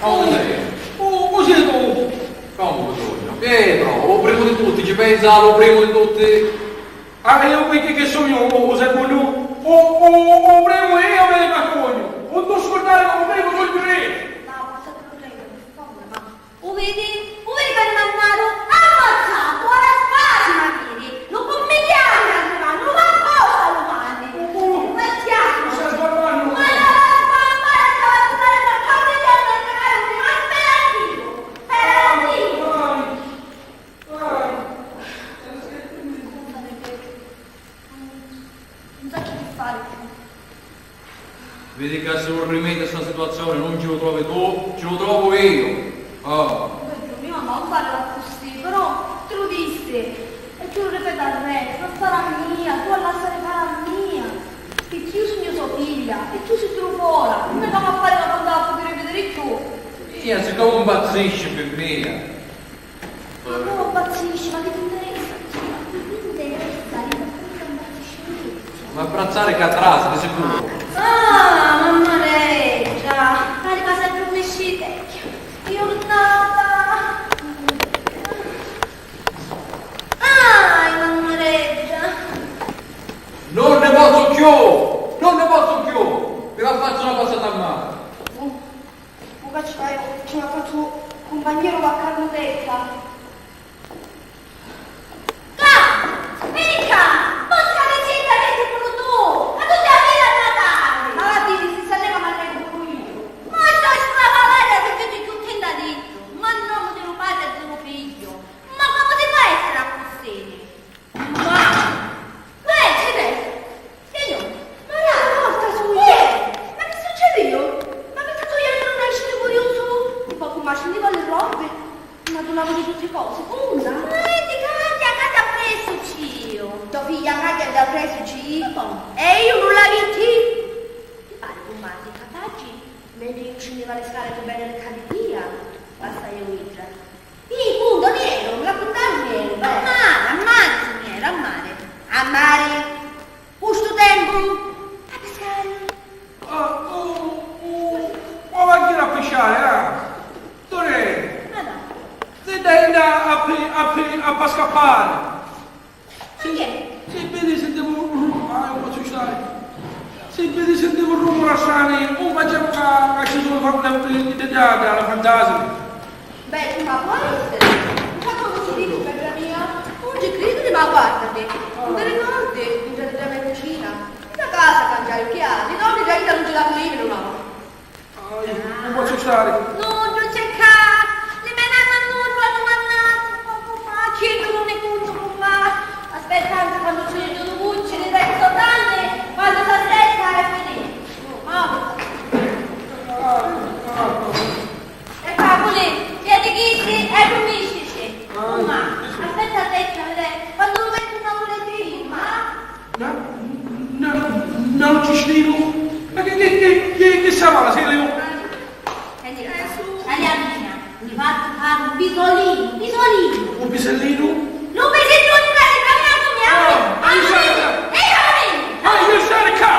Come ti senti? Oh, così tu? Come bisogna? Pietro, lu primu di tutti, ci pensa lu primu di tutti. Ah, io qui che, che sognu, u, u secondu? U, u, u primu io mi ne m'accognu. Non ti scurdari, u primu sognu io. U vidi? U vidi ca ni m'hannu ammazzatu a la spasi, ma vidi? Lu cummigghiani arrivannu, ma apposta lu fanni! U, u, u vecchianu! Sta sbarbannu! Ma la, la sbambara stava a giucari tra quanti giorni a giocari un imperattivu! Imperattivu! Ai, ai, non so chi fari. Vidi ca si lu rimedi a sta situazioni nun ci lu trovi tu, ci lu trovu iu. Oh. Beddu miu, ma nun parri accussì, però ti lu dissi. E ti lu ripetu arrè, non fari a mia, tu a lassari fari a mia. Picchì iu sugnu so figlia, e tu si tu fora, nun mi famu a fari la conta a putiri vidiri cchiù. Mia, si tu impazzisci pi mia. Ma no, impazzisci, ma chi t'interessa? Ma chi t'interessa? L'importante è che impazzisci. M'abbrazzari ca trasi, di sicuru. Ah, mamma Reggia, arriva sempre un mescite. Jurnata. Ai, mamma Reggia. Non ne posso più! Non ne posso più! Cumpagneru va carnu secca. Ca! Veni ca! Mosca di cinta che si puru tu! Ma tu ti avvira a Natali! Ma va bini, si s'alleva m'allevu puru iu! Ma sta stravalata si vidi chiù tinta di iddu! Ma nomu di lu patri e di lu figghiu! Ma comu si fa a essiri accussì? Ma! Uè, chi v'è? Signori, ma la porta sugnu! Uè, ma chi succediu? Ma mi sta togliennu un esciri curiusu? Un pocu ma scinniva li robbi, ma tu l'aviti tutti cosi, unna? Ma e ti caghi a casa appressu, ciu! To figlia caghi d'appressu, ciu? Ma comu? E iu nun l'aviti? Ti pari, cummari, capaci? Mentri iu scinniva li scali tu benedicati tia, passa iu idda. Ih, punto, Niero, mi la cuntaru Niero, beh. Ammari, ammari, su Niero, ammari. Ammari. Cu stu tempu? A piscari. Ah, oh, oh, ma va a ghiri a pisciari, ah. Duri. Ma no. Si dai a, a, a, a scappari. Si, si vidi, sentivu, ah, non posso stare. Si vidi, sentivu un rumore strano, un faccia ca, ca ci sono fan-, i, i, i, i fantasmi. Beh, ma può essere. Ma come si dice, bella mia? Non ci credo, ma guardate, non ti ricordi, in giardino della mia cucina? La casa, mangiare, occhiali, no, mi già non ce la pulivano, no? Ai, non posso stare. Nuddu c'è ca! Li me nanna nuddu hannu mannatu pocu fa, chiddu nun ni cuntu cummari. Aspetta, quando sugnu dui vucci li penso tanni, quando s'aspetta è finito. Ma e fa pulì, via di chisi e rummiscici. Cummà, aspetta a vecchia, vedè, quando lu mettu una vuletina. Na, na, na, un cistinu? Ma chi, chi, chi, chi, chi sarà, Silvio? Senti, Maria mia, ti fattu fari un pisolinu, un pisolinu. Un pisellinu? Lu pisellinu ca si cammina cu mia. Ah, ma io sarei là. E io mi. Ma io sarei qua.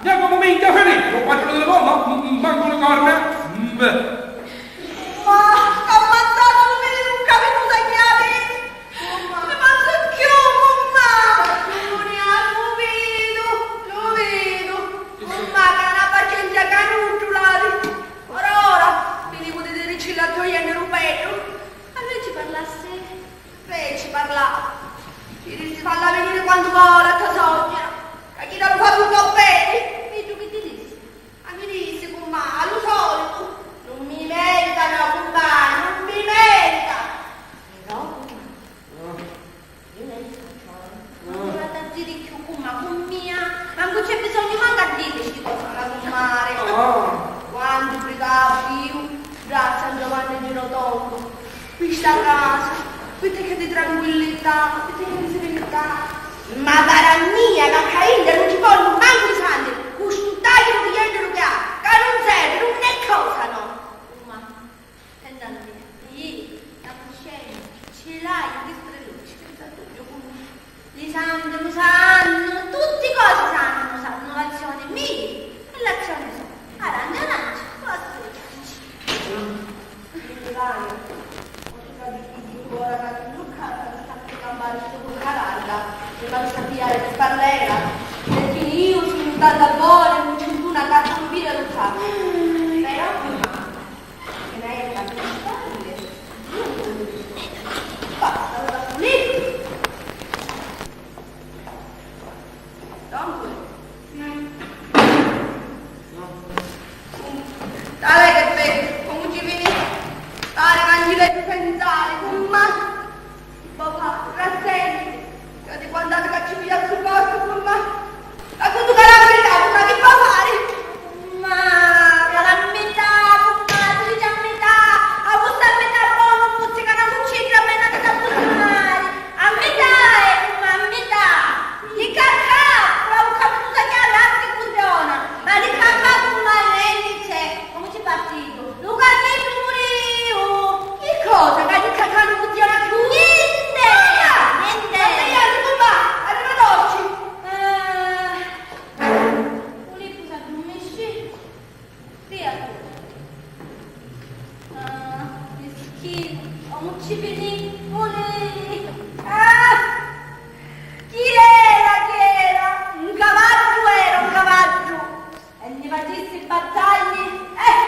Da come mi interferisco, quattro delle bombe, manco le corna. Ma sta ammazzando, non vedi, non capi cosa che avete. Mamma, ma chi chiumu, mamma? Lu vidu, lu vidu. Mamma, che una pazienza canuddulari. Ora, ora, mi dicu di diricci la toia in rubeddu. A lei ci parlassi? Lei ci parlava. Ci dissi falla venire quando vuole a tua sognera. Ca chi non fa tutto bene. E tu che ti dissi? Ma chi dissi, cummà? Lu solitu. Nun mi merita, no, cummà, nun mi merita. Però, cummà, io lei non mi la ziri chiù, cummà, cu mia. Mancu c'è bisognu mancu a dirli sti cosi alla cummari. Quantu prigava iu, grazie a Giovanni Girotondu. Pi sta casa, pi ticchi di tranquillità, pi ticchi di sirinità. Ma para mia, ma ca idda nun ci vonnu mancu li santi, cu stu tagliu di piglieddu ca, ca nun servi, nun è cosa, no. Cummà, senta a mia, iu la cuscenza ci l'haiu di strillucci, senza dubbio, cummà. Li santi lu sannu, tutti cosi sannu, lu sannu, l'azzioni mia e l'azzioni sua. Avanti, avanti, vostri. Ora ca ti zucca, ora ca ti zucca, sta campari stu puru caranda, prima di sta pigliare di parlera, perché io sono stata buona, non c'è una carta un vino lo fa. Però prima, che lei è la principale, basta, ora pulito. Dunque, tale che vedi, comu ci veni, pare ca non ci devi pensare, cummà, papà, rassegni, che ti quando che ci via sul posto, cummà, ma quando che la verità, ma che fa fare? Ma, ma la metà, cummà, tu dici a metà, a vostra metà buono, muzzica, una cucina, a me non ti sa cucinare. A metà, eh, a metà! Li cacà! Cu la vucca muta chiara, l'altra funziona! Ma li cacà cu mai c'è? Comu ci parti? Lu carnettu puru iu! Chi cosa? Ca li cacà nun funziona chiù? Niente! Niente! Ma iu arrivu qua, arrivederci! Eh, u libru s'addurmisci? Criatura. Ah, mischinu, comu ci veni, voli. Ah! Chi era, chi era? Un cavaddu era, un cavaddu. E ni facissi battagli, eh,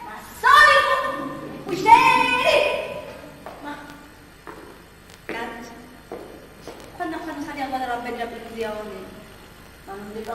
ma solitu, puceri,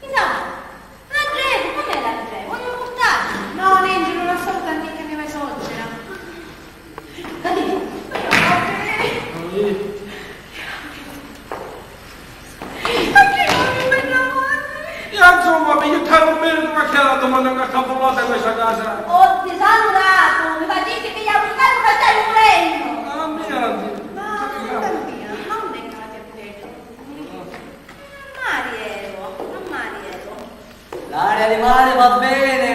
Insomma, l'andremu, come l'andremu? Vogliu purtari? No, nenti, lu lassu tanti che mi me socera. Dai, vogliu purtari. Ma chi non mi manda avanti? E insomma, mi chiamano bene come che la domanda che ha fatto in questa casa. Ho disalurato, mi facessi pigliare un caso che stai morendo. Ah, mia. Ma, mamma mia, non è che la ti ha detto. Mariello, non Mariello. L'aria di mare va bene.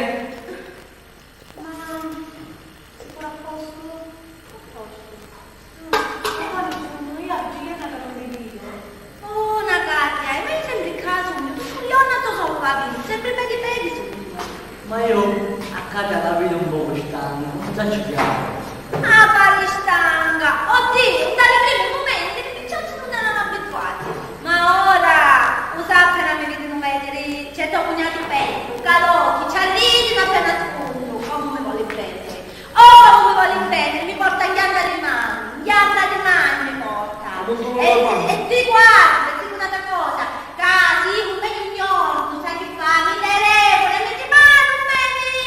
Ma sicuro a posto? A posto. Ma quando sono io a Giuliana che non mi dico. Oh, Natalia, e vai sempre in casa, tu sculiona tu solo la vita, sempre pedi pedi subito. Ma io a casa la vedo un poco stanca, non sta ci piace. Ah, pari stanca! Oddio, dai primi momenti, i picciotti non erano abituati. Ma ora, u sa appena mi vidinu vediri, c'è to cugnato Peppu, ca l'occhi ci arridinu appena scunnu, comu mi voli bene. Oh, comu mi voli bene, mi porta in ghianda di mani, in ghianda di mani mi porta. E, e ti guarda, ti dico un'altra cosa, ca si un veni un giorno, sai che fa, mi te regoli, mi ti mani, un veni.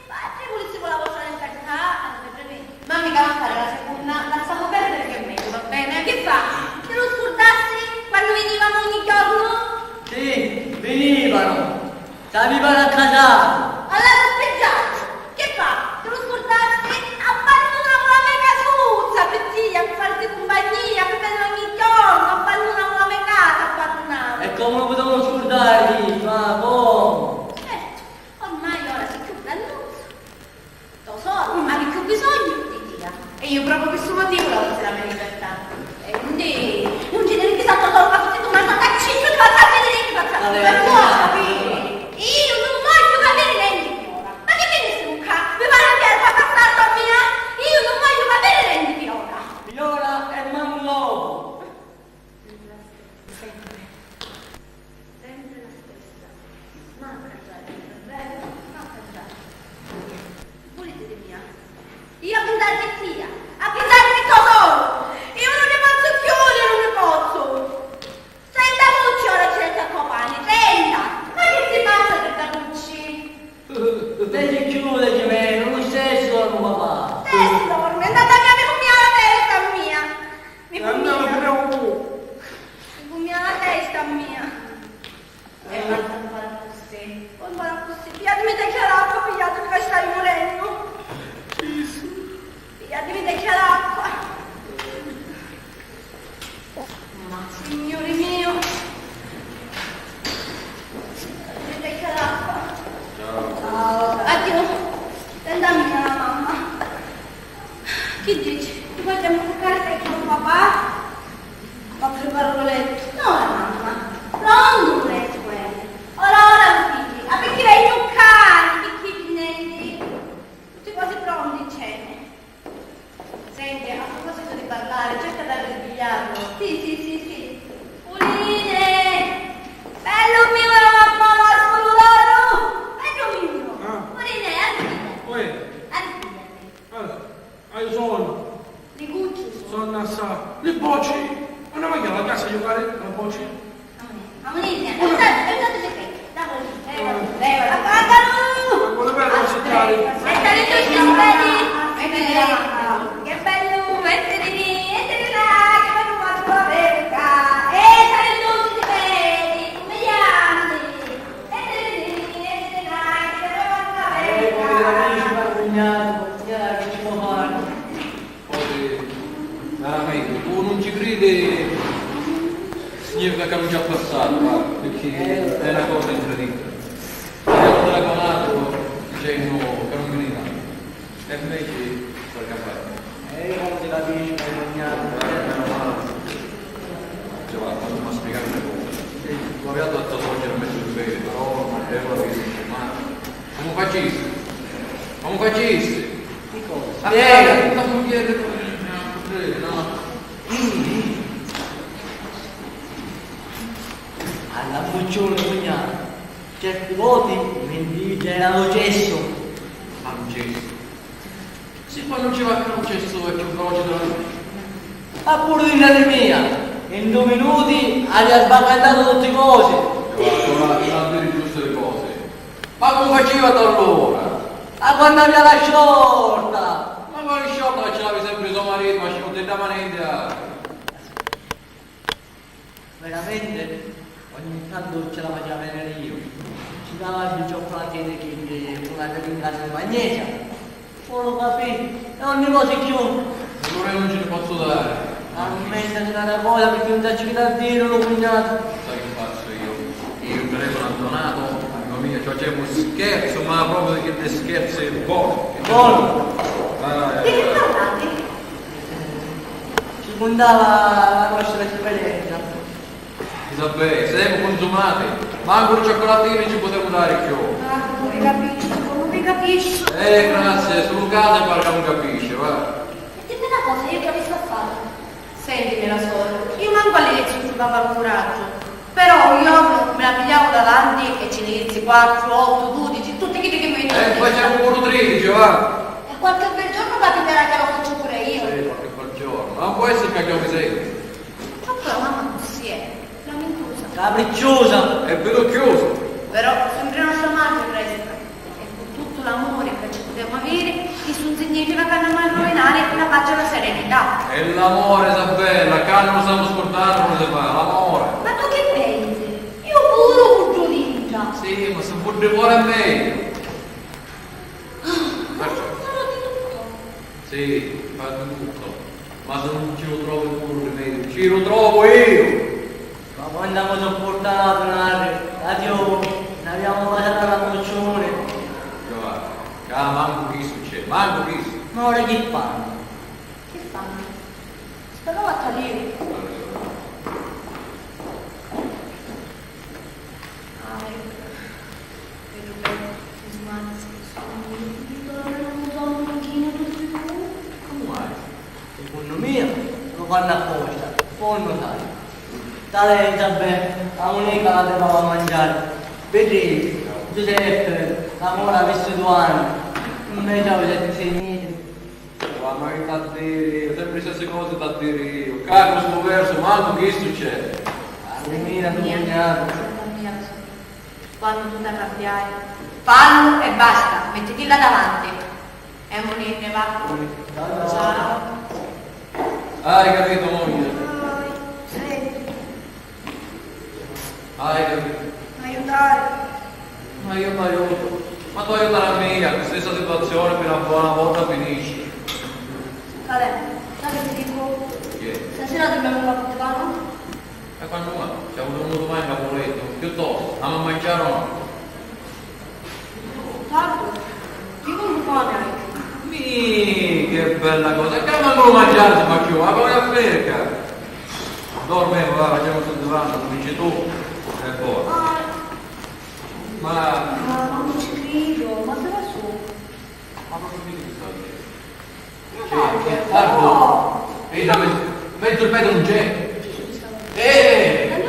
Patri, vulissimo la vostra lettera, ah, avete previsto? Ma mica la fare la seconda, lasciamo perdere che è meglio, va bene? Che fa? Te lo scordassi quando venivamo ogni giorno? Sì, venivano. T'avevano accasato. Allora spieggiato. Che fa? Te lo scordassi? Abbandonavo la mia casuzza per ti, a farti compagnia, per bene ogni giorno, abbandonavo la mia casa, abbandonavo. E come lo potevo scordare, ma come? Certo. Ormai ora si chiude annunzio. Tesoro, avi chiù bisognu di tia. E io proprio per stu motivo la voglio la mia libertà. E quindi, non ci devi pensare tesoro, ma tutti tu mi hai fatto cinque di passare vedere che faccio. Vabbè, per voi, capito? Io non voglio capire niente di ora. Ma che venisti qua? Mi pare che era passare a mia? Io non voglio capire niente di ora. Di ora e manco dopo. Sempre, sempre la stessa. Manca già, è vero? Manca già. Puliti di mia. Io a pensare che sia, a pensare che cosa sono. Io non ne posso più, io non ne posso. Senta, Mucci, ora ci resta a compagni, trenta. Ma che si passa, trenta Mucci? Vedi più, vedi meno, lo stesso dormo, papà. Stesso dormo, è andata via, mi combina la testa mia. Mi combina. Andava pure un po'. Mi combina la testa mia. E basta un po' così. Un po' così. Pigliatemi te chiarappa, pigliatemi che stai morendo. Gesù. Pigliatemi te chiarappa. Ma signore mio. Pigliatemi te chiarappa. Ciao. Addio. Senta mia la mamma. Chi dici? Ti vogliamo toccare con papà? Ma che parolette! No, la mamma, pronto un letto, eh. Ora, ora, Luigi, ma perché vai a giocare? Perché ti intendi? Tutti quasi pronti insieme. Senti, a proposito di parlare, cerca di arrisbigliarlo. Sì, sì, sì, sì. Puline! Bello mio, la mamma, la scoludoro! Bello mio! Ah. Puline, arrisbigliati. Uè. Arrisbigliati. Allora. Hai sonnu? Li cucci sonnu. Sonnu assai. Li bocci? Ma non voglio la casa a giocare con bocci? Amunì, amunì, aspetta, aspetta, aspetta. Dai, dai, dai, dai, dai, dai, dai. Ancora per recitare. Mettete tutti i pedi. Mettete là. Che bello, mettete lì, mettete là, che bello quanto la verità. E state tutti i pedi, come gli angeli. Mettete lì, mettete là, che bello quanto la verità. Eh, poveri amici, ma cugnato, cugnato, che ci può fare? Poi, veramente, tu non ci credi, significa che non ci ha passato, guarda, perché è una cosa incredibile. È un dragonato dicendo che non veniva, e invece sta campando. E io non ti capisco, mio cognato. Giovanni, ma tu mi spiegare una cosa. Sì. M'avìa a to socera, mi suggerissi, però non devo avere sistemato. Comu facissi? Comu facissi? Chi cosa? A fare tutta mugghieri, no? Alla buccione, cugnata. Certi voti mi dice era lo cesso. Ma lo cesso? Si quannu ci va a cruce su è cchiù veloce della luce. Ma puru dintra di mia, in dui minuti avi sbacantatu tutti cosi. Giovanni, ora ti fa dire giusto le cose. Ma come faceva da allora? A quannu avia la sciorta! Ma quale sciorta che ce l'avi sempre so marito, ma ci non ti dava niente, ah. Veramente ogni tantu ce la facia veniri iu. Ci dava dui cioccolatini chiddi cu la teringata di magnesia. Poi lu capì e non ni vosi cchiù. Allura io non ce ne posso dare. Ammettati na cosa, picchì non sacciu chi t'ha diri lu cugnatu. Sai che faccio io? Io mi telefono a Donato, amico mio, ci facciamo un scherzo, ma proprio di quei scherzi buoni. Buoni. Di chi parlate? Ci cuntava la nostra esperienza. Isabè, semu cunsumati, mancu un cioccolatinu ci putemu dari cchiù. Ah, non vi capisco, non vi capisco. Eh, grazie, sulu casa parra non capisce, va. E dimmi una cosa, io che vi sto a fare? Sentimi, la sora, io mancu all'inizio ci dava il coraggio, però un giorno me la pigliavo davanti e ci ne dissi quattro, otto, dodici, tutti quelli che mi venivano in testa. E facciamo pure tredici, va. E qualche bel giorno capiterà che lo faccio pure io. Sì, qualche bel giorno. Ma non può essere che abbiamo bisogno. Tanto la mamma così è, lamentosa. Capricciosa. E veducchiosa. Però sempre nostra madre resta. E con tutto l'amore che ci potevamo avere, questo non significa che andiamo a rovinare la pace e la serenità. E l'amore, Isabella, che non lo stiamo scordando, non si fa, l'amore. Ma tu che pensi? Io pure voglio dintra. Sì, ma se vuoi fuori è meglio. Ah, ma non farò di tutto. Sì, fa di tutto, ma se non ci lu trovi tu lu rimediu, ci lu trovu iu! Ma quantu amu suppurtatu, nari, ca Diu n'avìamu pasatu a la mucciuni. Giovanni, ca mancu chistu c'è, mancu chistu! Ma ora chi fannu? Chi fannu? Spera a Diu! Ai, veru, veru, si smazza, si smazza, mi torna un sonnu chinu tutti cu. Comu mai? Secunnu mia lu fannu apposta, poi non sai. Tale Isabè, a munica la deva mangiare. Vedi, Giuseppe, la mora ha visto due anni, non mi già vedete finire. Ma chi t'ha diri, sempre stesse cose t'ha diri io. Ca cu stu versu mancu chistu c'è. Mia, mia, mia. Quannu tu t'ha cambiari, fallu e basta, mettitilla davanti. E munìnni, va. Ciao. Hai capito, moglie? Hai capito? M'aiutari? Ma io t'aiuto. Ma tu aiutare a mia, questa situazione per una buona volta finisce. Calè, sai che ti dico? Che? Stasera dobbiamo fare un divano? E quannu mai? Ci ha avuto uno domani Capuletto. Piuttosto, andiamo a mangiare o no? Tanto, io non mi fa niente. Mi, che bella cosa, e che manco mangiare si fa più, ma come a fecca? Dormiamo, va, facciamo sto divano, come dici tu, e poi. Ah, ma, ma non ci credo, ma dove sono? Ma cosa mi dici? Guarda, mezzo, mezzo il metro non c'è. Eh,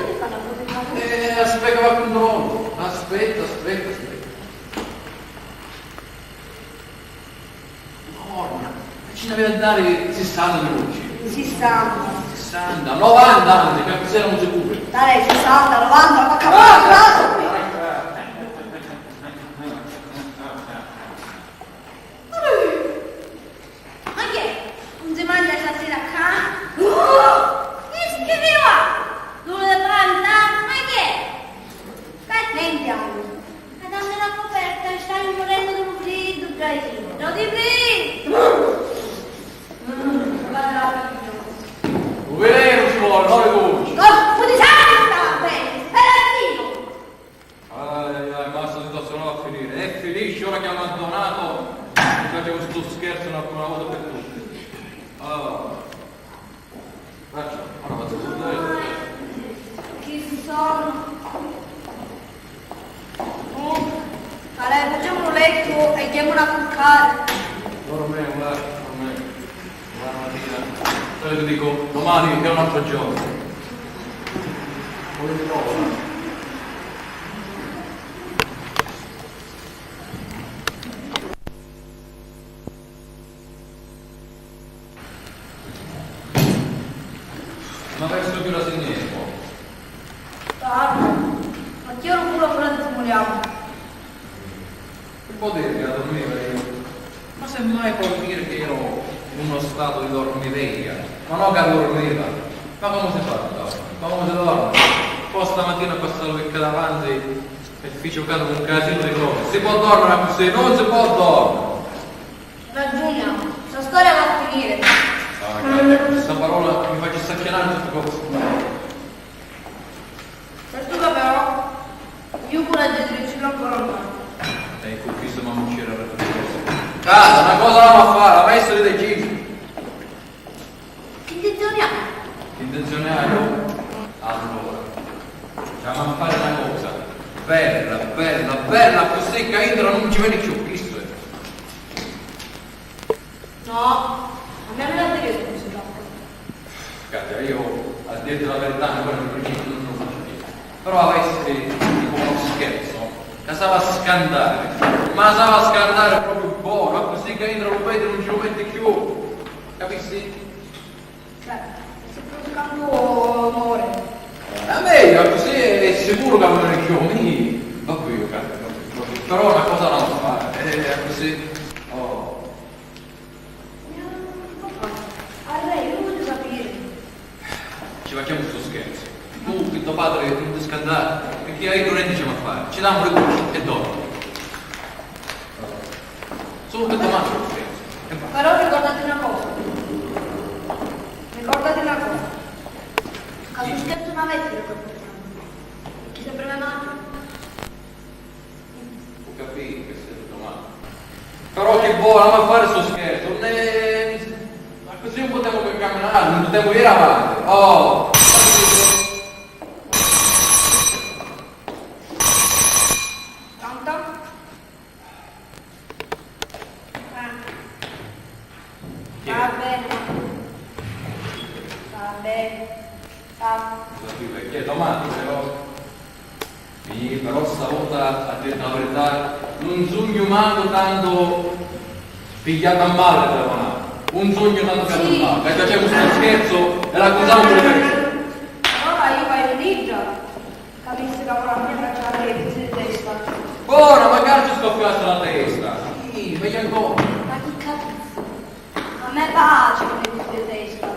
eh, aspetta, va controllo. Aspetta, aspetta, aspetta. Madonna, ma ci ne aveva da dare sessanta minuti. Sessanta. Sessanta, novanta anzi, che siamo sicuri. Dai, sessanta, novanta, ma cavolo, Ma chi è? Non si mangia stasera qua? Che schifo! Due planta? Ma chi è? Che sentiamo? Ma dammi la coperta, stai morendo di un freddo, Gaetino. Di freddo! Mm, guarda la figlia. Un veleno ci vuole, no le dolci. Oh, tu ti sai che sta bene, spera Dio! Ai, ai, ai, ma sta situazione va a finire. E finisce ora che ha abbandonato e facciamo sto scherzo una, una volta per tutte. Allora, faccio, ora vado a vedere. Chi sono? Calè, facemu lu lettu e jemu a curcari. Dormi, va, dormi. Domani mattina. Io ti dico, domani è un altro giorno. Come si trova? Ma verso che ora si ne può? Tardi. Ma chi ora pure ora simuliamo? Che può dire che la dormiva io? Ma semmai può dire che ero in uno stato di dormiveglia, ma no che dormiva. Ma come si fa a dormire? Ma come si dorme? Poi stamattina ho passato per davanti e fece un casino di cose. Si può dormire così? Non si può dormire! Ragiuni, sta storia va a finire. Ah, grazie. Questa parola mi fa sacchianare tutte cose. Certu ca però, iu cu la direttrici l'ho ancora ormai. E cu chistu mammucciera per tutte cose. Casa, una cosa l'avemu a fare, la maestra di regime. Chi intenzioni hai? Chi intenzioni hai? Allora, ci avemu a fare una cosa bella, bella, bella, così che intra non ci veni più, chistu è. No, a me me la devi scusa. Katia, io a dirti la verità, ancora in principio non lo facevo. Però avessi tipo uno scherzo, la sava a scantare, ma la sava a scantare proprio buono, così che intra lo vedi non ci lo metti più. Capisci? Cioè, se tu scampo muore. A me, così è sicuro che non è più. Quindi, va qui, io, Katia, va qui, va qui. Però una cosa la devo fare, è così. Oh. Arrè, io non voglio sapere. Ci facciamo sto scherzo. Tu, che tuo padre non ti scandare, perché io non ci a fare. Ci diamo le bucce e dopo. Solo che domani sto scherzo. E va. Però ricordate una cosa. Ricordate una cosa. Che sto scherzo non avete ricordare. Perché sempre me madre. Ho capito che sei tutto male. Però che vuole, ma fare sto scherzo, non è, ma così non potevamo più camminare, non potevamo ir avanti. Oh! Pronto? Ah. Chi è? Va bene. Va bene. Ciao. Scusa, chi è? Chi è? Domani, però. Sì, però stavolta, a dirti la verità, non sugnu mancu tantu pigghiatu a mali a telefonari. Non sugnu tantu pigghiatu a mali. Sì. Perché c'è questo scherzo e l'accusiamo pure per... Allora io vado in India. Capisci ca ora mi cacciare le pizze di testa. Ora magari ci scoppiasse la testa. Sì, meglio ancora. Ma chi capisci? A me piace le pizze di testa.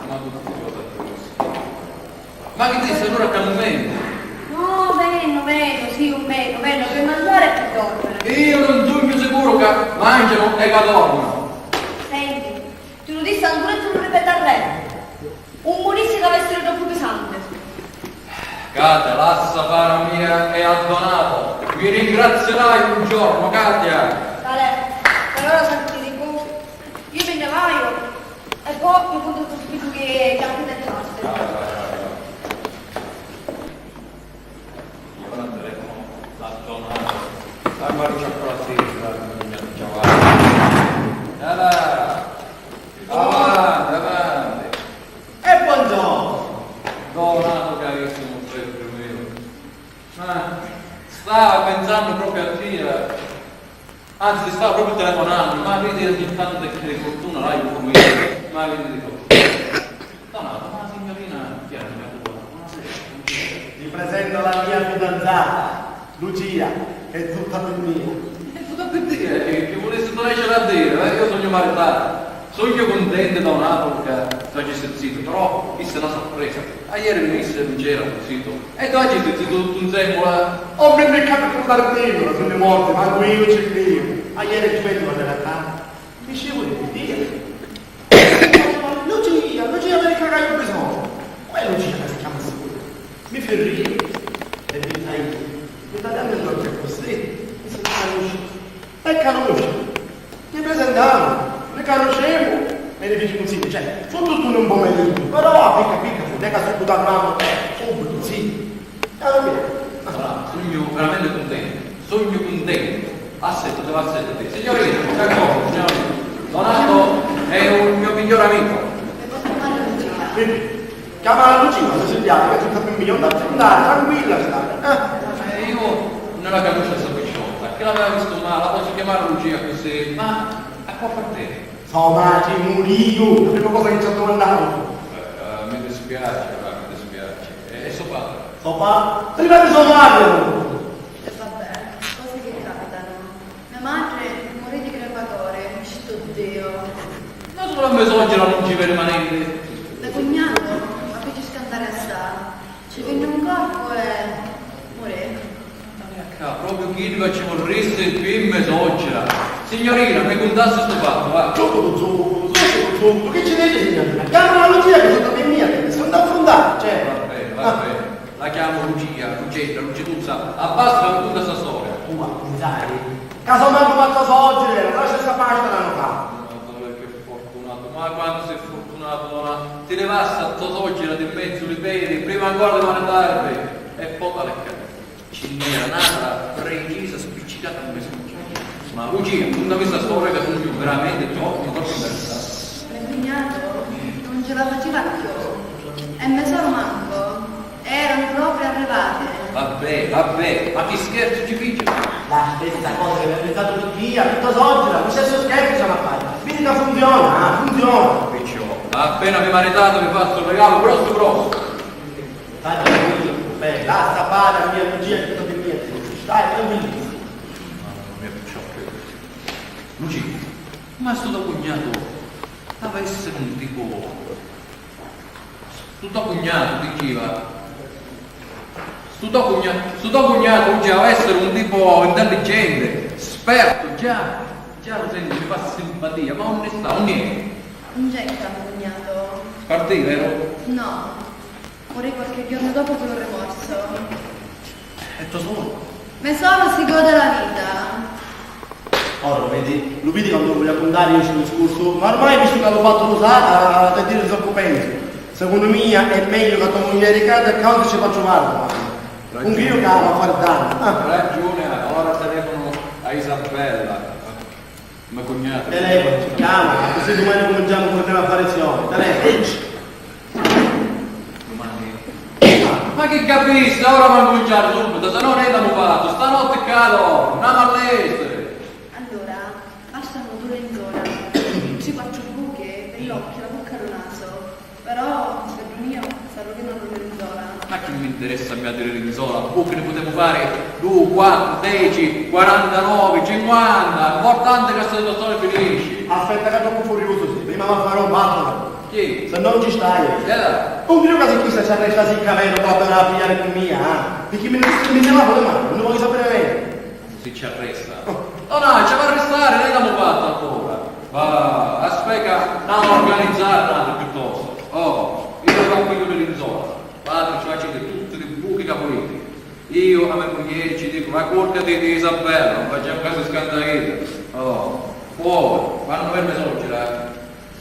Ma tu ti cosa pensi? Ma chi dici allora che non vengo? No, vengo, vengo, sì, non vengo, vengo per mangiare e per dormire. Io non sugnu sicuro che mangiano e che dormono. Senti, tu lo dici ancora e tu lo ripeti arrè. Un vulissi ca avessiri troppu pisanti. Katia, lassa fari a mia e a Donato. Mi ringrazierai un giorno, Katia. Calè, per ora senti di cose. Io mi ne vaio e poi mi contu tuttu chiddu chi, chi accuntentasti. Vai, vai, vai, vai. Io non telefono a Donato. Vai, vai, c'è quella sera, la mia giovane. Dai, dai. Avanti, avanti. E buongiorno! Donato, carissimo zio mio. Ma stava pensando proprio a te, eh. Anzi, ti stava proprio telefonando, ma vedi ogni tanto che di fortuna l'hai pure io, ma vedi di fortuna. Donato, ma la signorina chi è la tua? Buonasera, buonasera. Vi presento la mia fidanzata. Lucia, è tutta per mia. È tutta per te, eh, che, che vulissi tu nesciri a dire, eh? Io sugnu maritato. Sugnu cuntento, Donato, ca tu agissi zittu, però chista è una sorpresa. Aieri mi dissi ca non c'era zittu. E tu agissi zittu tuttu nsemmula. Oh, mi, mi capi cuntari, sugnu mortu, mancu io ci cridu. Aieri ci vedu quannu era tantu. Dicevo di dire. Lucia, Lucia, veni ca haiu bisognu. Qual è Lucia che si chiama sicuro? Mi firrii e vi dai, mi dai a me l'occhio così, mi si riconosce. E canusci. Ni prisentamu, ni canuscemu e ni fici cunsigli. Cioè, fu tuttu un pomeriggio, però picca picca, fu, nica subitu a manu, subitu, sì. Allora, Sugnu veramenti cuntentu, sugnu cuntentu. Assettati, assettati. Signorina, d'accordu, signorina. Donato è un mio migliore amico. Chiama a Lucia, non si piace, che tutto per milioni da andare, tranquilla sta. Eh, io non la conosco sta picciotta, che l'aveva visto male, la posso chiamare Lucia così, ma a può appartenere? So matri murìu, la prima cosa che ci ha domandato. Eh, eh, mi dispiace, va, mi dispiace. E, e so padre? So pa-, prima di so matri! E vabbè, cose che capitano. Mia madre morì di crematore, sto Dio. Ma solo a me soggira non ci vede manente. Me cugnato, ma fece scantare assai. Ci venne un colpo e morì. Ca, proprio chiddu ca ci vorrissi pi me soggira. Signorina, mi cuntassi stu fattu, va. Zuccutu, zuccutu, zuccutu, zuccutu, chi ci dici, signorina? Chiama la Lucia che sotto pi mia, che sta affruntare, cioè. Va bene, va bene. La chiamo Lucia, Lucetta, Lucituzza, abbassa e cunta sta storia. Tu a pinsari ca so mancu fattu a soggira, lascia sta pasta l'anno fa. Madonna, che fortunato, ma quantu sei fortunato, donna. Ti levassi a to soggira di mezzu li pedi, prima ancora di maritari, e po' tale e quale. Ci n'era n'atra precisa spiccicata a mezzu. Ma Lucia, cuntami sta storia ca sugnu veramenti troppu, troppu interessata. Me cugnato non ce la faceva cchiù. E me soru manco. Erano proprio arrivate. Vabbè, vabbè, ma chi scherzu ci fici? La stessa cosa che mi ha pensato tutti io, a tutta soggira, lo stesso scherzo ci hanno fatto. Vedi che funziona, ah, funziona. Perciò, appena vi maritate vi faccio un regalo grosso grosso. Stai tranquillo, beh, lascia fare a mia cugina che sto per mia, stai tranquillo. Mamma mia, perciò che... Lucia, ma sto tuo cugnato avesse un tipo... Stu to cugnatu, diciva, stu to cugna-, stu to cugnatu oggi deve essere un tipo intelligente, sperto, già, già lo sento, mi fa simpatia, ma unni sta, unni è? Nun c'è ccà me cugnato. Spartì, vero? No, morì qualche giorno dopo con un rimorso. E to soru? Me soru si gode la vita. Ora, lo vedi, lo vidi quantu vogliu cuntari io stu discursu, ma ormai, vistu ca l'ho fattu, lo sa, ah, te diri zoccu pensu. Secunnu mia è megliu ca to muglieri cadi e causi ci facciu male, un ghio ca va a fari dannu. Ah. Ragiuni hai, ora telefono a Isabella, me cugnata. Telefono, chiama, così domani cominciamo con le preparazioni. Telefono. Dumani. Ma chi capissi? Ora va a cuminciari subito, se no nenti amu fattu. Stanotti ccà dormu, andamu a lèssiri. Allora, bastanu dui lenzola, tri quattru buchi, pi l'occhi, la bucca e lu nasu. Però, pi lu mio, s'arruvinanu li lenzola. Ma chi m'interessa a mia di li linzola? Buchi ni putemu fari dui, quattru, deci, quarantanovi, cinquanta. L'importanti è ca sta situazioni finisci. Aspetta ca troppu furiusu si, prima va a fari un pattu. Chi? Se no non ci stai. Chi è? Un criu ca si quista ci arresta sicca veru, proprio da pigliari pi mia, ah. Di chi mi, mi ne va pure male, non voglio sapere niente. Si ci arresta? Oh. No, no, ci va a restare, noi l'abbiamo fatto ancora. Va, aspetta, andiamo a organizzare un altro piuttosto. Oh, io vi piglio le linzola. Patri, ci facete tutti i buchi che volete. Io a me muglieri ci dico, ma curcati di Isabella, non facciamo caso di scandalire. Oh, poi, quando venne soggira,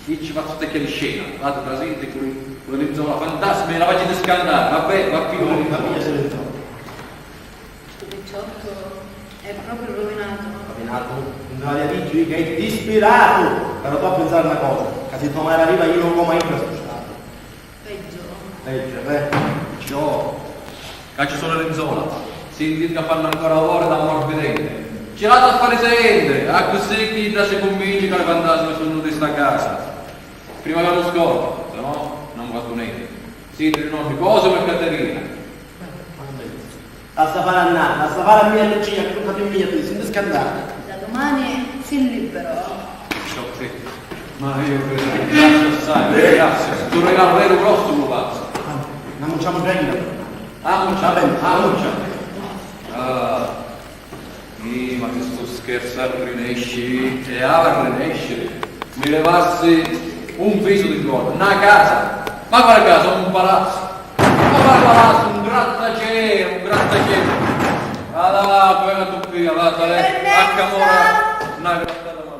io ci faccio stecchia di scena, vado presente con, con le linzola fantasmi e la faccio scandare, vabbè, va più. Sto picciotto è proprio rovinato. Rovinato? Non te l'aveva detto io che è disperato? Però tu a pensare una cosa, che se tua madre arriva io non ho mai più aspettato. Peggio. Peggio, eh? Ciò. Ca ci sono le lenzola. Sintiti ca fanno ancora odore d'ammorbidente. Ci l'hatu a fari sentiri, accussì chidda ci cunvinci ca li fantasmi sunnu di sta casa. Prima ca lu scordi, se no, non fattu nenti. Siti li nonni Cosimo e Caterina. Lassa fari a nanna, lassa fari a mia Lucia, che tocca pi mia, tu, senti scandata. Da domani si libero. Ciò, sì. Ma io vi ringrazio assai, vi ringrazio. Stu regalu veru grossu lu fazzu. Andiamo, andiamo, prendilo. Ah, non c'è, ah, non c'è. Ah, mi, ma chi stu scherzu arrinesci e havi a rinesciri. Mi levassi un fisu di gorra, na casa, ma quali casa? Un palazzu, ma quali palazzu? Un grattacielu, un grattacielu. Allora, poi tu qui, allora, a camora, na grattata, ma...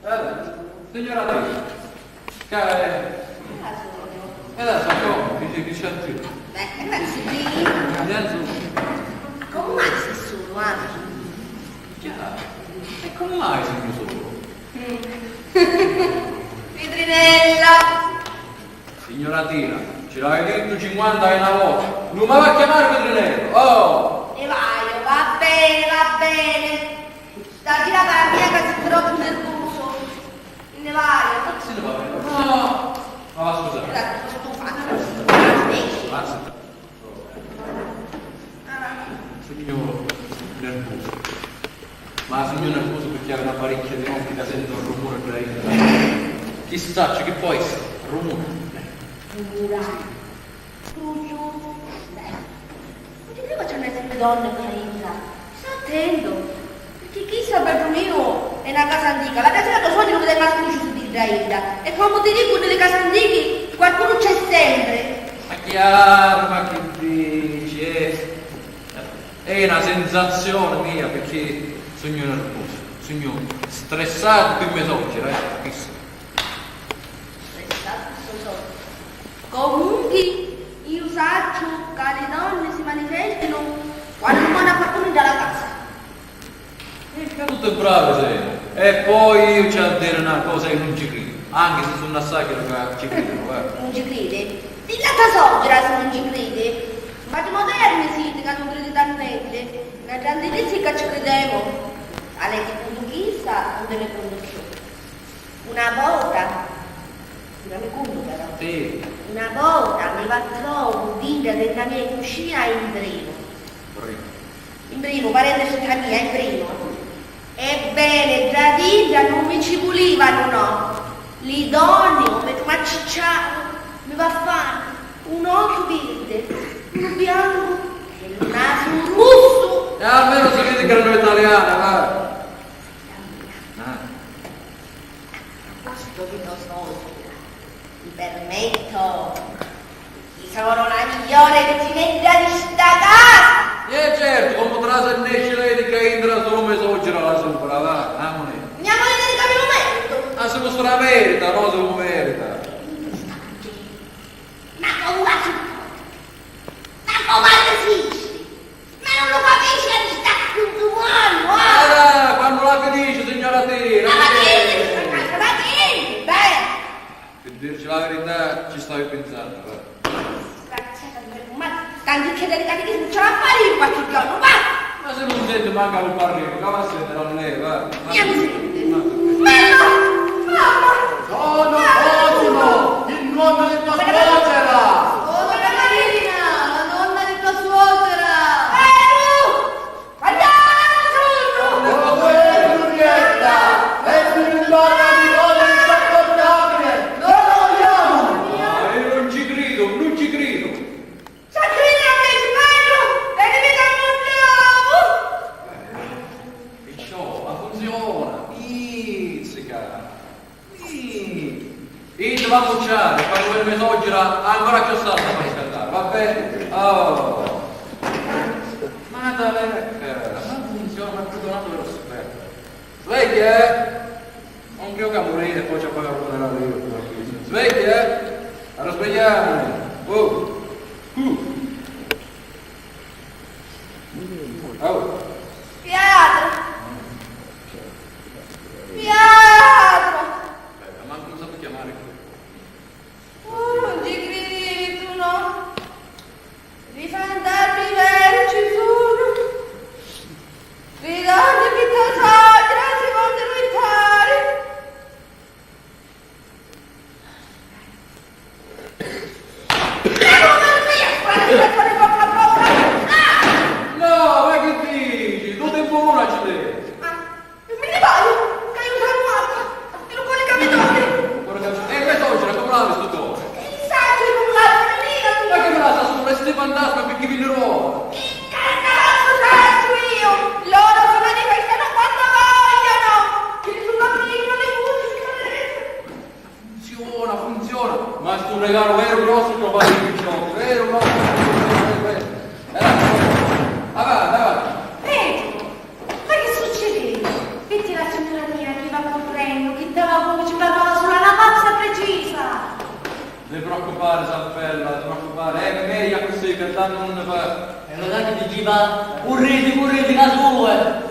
Eh, signora Daria, che è? E adesso come? Che dice, che c'è più? Beh, e penso di... Adesso Già, e comu mai sugnu sulu? Mm. Pitrinella! Signuratina, ci l'haiu dittu cinquanta e na vota, nun m'havi a chiamari Pitrinella! Oh! E vaiu, va bene, va bene. Stasira parria ca si troppu nervusu. Ne vaiu. Ma si ne va bene? No, ma va, scusate. Guarda, sono stufata. Basta. Sugnu nervusu. Ma sugnu nervusu picchì havi na paricchia di notti ca sentu un rumuri ddà dintra. Chi sacciu chi pò essiri? Rumuri. Rumura. Scrusciu. Beh, non ti dico c'è mezzo le donne ddà dintra. Sta attentu. Picchì chissa, beddu miu, è na casa antica. La casina to sognu lu vidi a scrusciu si ti ddà dintra. E comu ti dicu, nni li casi antichi qualcunu c'è sempri. Ma chiaru, ma chi dici, eh? È na sensazioni mia, picchì sugnu nervusu, sugnu stressatu pi me soggira, eh, capisci? Stressatu pi so soggira. Comunqui, iu sacciu ca li donni si manifestinu quannu mori qualcunu nta la casa. E ca tutti bravi semu. E poi iu ci haiu a diri na cosa, iu nun ci cridu, anchi si sunnu assai chiddi ca ci cridinu, eh. Nun ci cridi? Dilli a to soggira si nun ci cridi. Fati moderni siti ca nun criditi a nuddu. Natri antichi sì ca ci cridemu. Alè, ti cuntu chissa, nun ti ni cuntu cchiù. Una vota, ma mi cuntu però. Sì. Una vota mi va trovu dintra di la mia cucina in primu. Primu. In primu, parentesi tra mia, in primu. Ebbene, ddà dintra nun mi ci vulivanu, no. Li donni, comu m'accicciaru, mi va fari un occhiu virdi, unu biancu e un nasu russu. E almenu si vidi ca non è italiana, va. Ah. A proposito di to soggira, mi permetto, chi sono la migliore cucinedda di sta casa! E certu, comu trasi e nesci lei di ccà intra sulu me soggira la supra, va, amuni. Mia moglie di capi merito! Ma si lu stra merita, no si lu merita! Ma comu la supra! Ma comu la si dici? Ma non lo capisci, sta cuntu buono, eh! Ah, quannu la finisci, signora Tina? Ma va bene, ma va bene, beh! Pi dirci la verità, ci stavi pinsannu, eh. Disgraziata di me, ma tanticchia di catechismu ce la fari in qualche giorno, va! Ma si non senti manca lu parrinu, ca va a sentiri a lei, va. Mia mi senti? Ma, ma, ma, Sono Cosimo, il nonno di tua suocera! Sono Caterina, la nonna di tua suocera! Veru! Guardate, sono! Sono Giulietta, è il figliola di Nicola insopportabile! Non lo vogliamo! Ma io non ci credo, non ci credo! Sacchina, Petru, veni mi da un uovu! Picciò, ma funziona! Pizzica! Sì! Iddu va a mucciari, e quannu veni me soggira, ancora cchiù assai fa riscattari, va beni? Oh! Madalena, ma funziona, ma perdonate per aspetta. Sveglia, eh! Non più camurina e poi ci appaga il funerale io. Sveglia, eh! Arrisvegliami! Oh! Uh! Oh! Pietro! Pietro! Aspetta, mancu non sapu chiamare. Oh, non ci cridi, tu no? Li fantasmi veri ci sono. Li donni pi tasagghia si vonnu rittari. No, ma chi dici? Tu ti buona ci devi. E mi ne vaiu, ca iu sugnu matta, e lu cori ca mi doli. Porca, e me soggira, comu l'havi stu cori? Chi sacciu comu l'havi, mi dica tu. Ma chi mi lassa sula, sti fantasmi, picchì vinni ora? Chi cazzu sacciu iu? Loro si manifestanu quannu vogliono. Chi sunnu a prima di tutti. Funziona, funziona! Ma stu regalu veru grossu ci lu fai pi picciotti, veru grossu, veru, veru, veru. Eh, avanti, avanti. Petru, ma chi succidi? Vitti la signura mia chi va currennu, chi dava voci, parlava sulu a na pazza precisa! Ti preoccupari, Sampella, ti preoccupari, è megghiu accussì, ca tantu nun ni fa. E allora chi diciva, curriti, curriti, ca sulu è.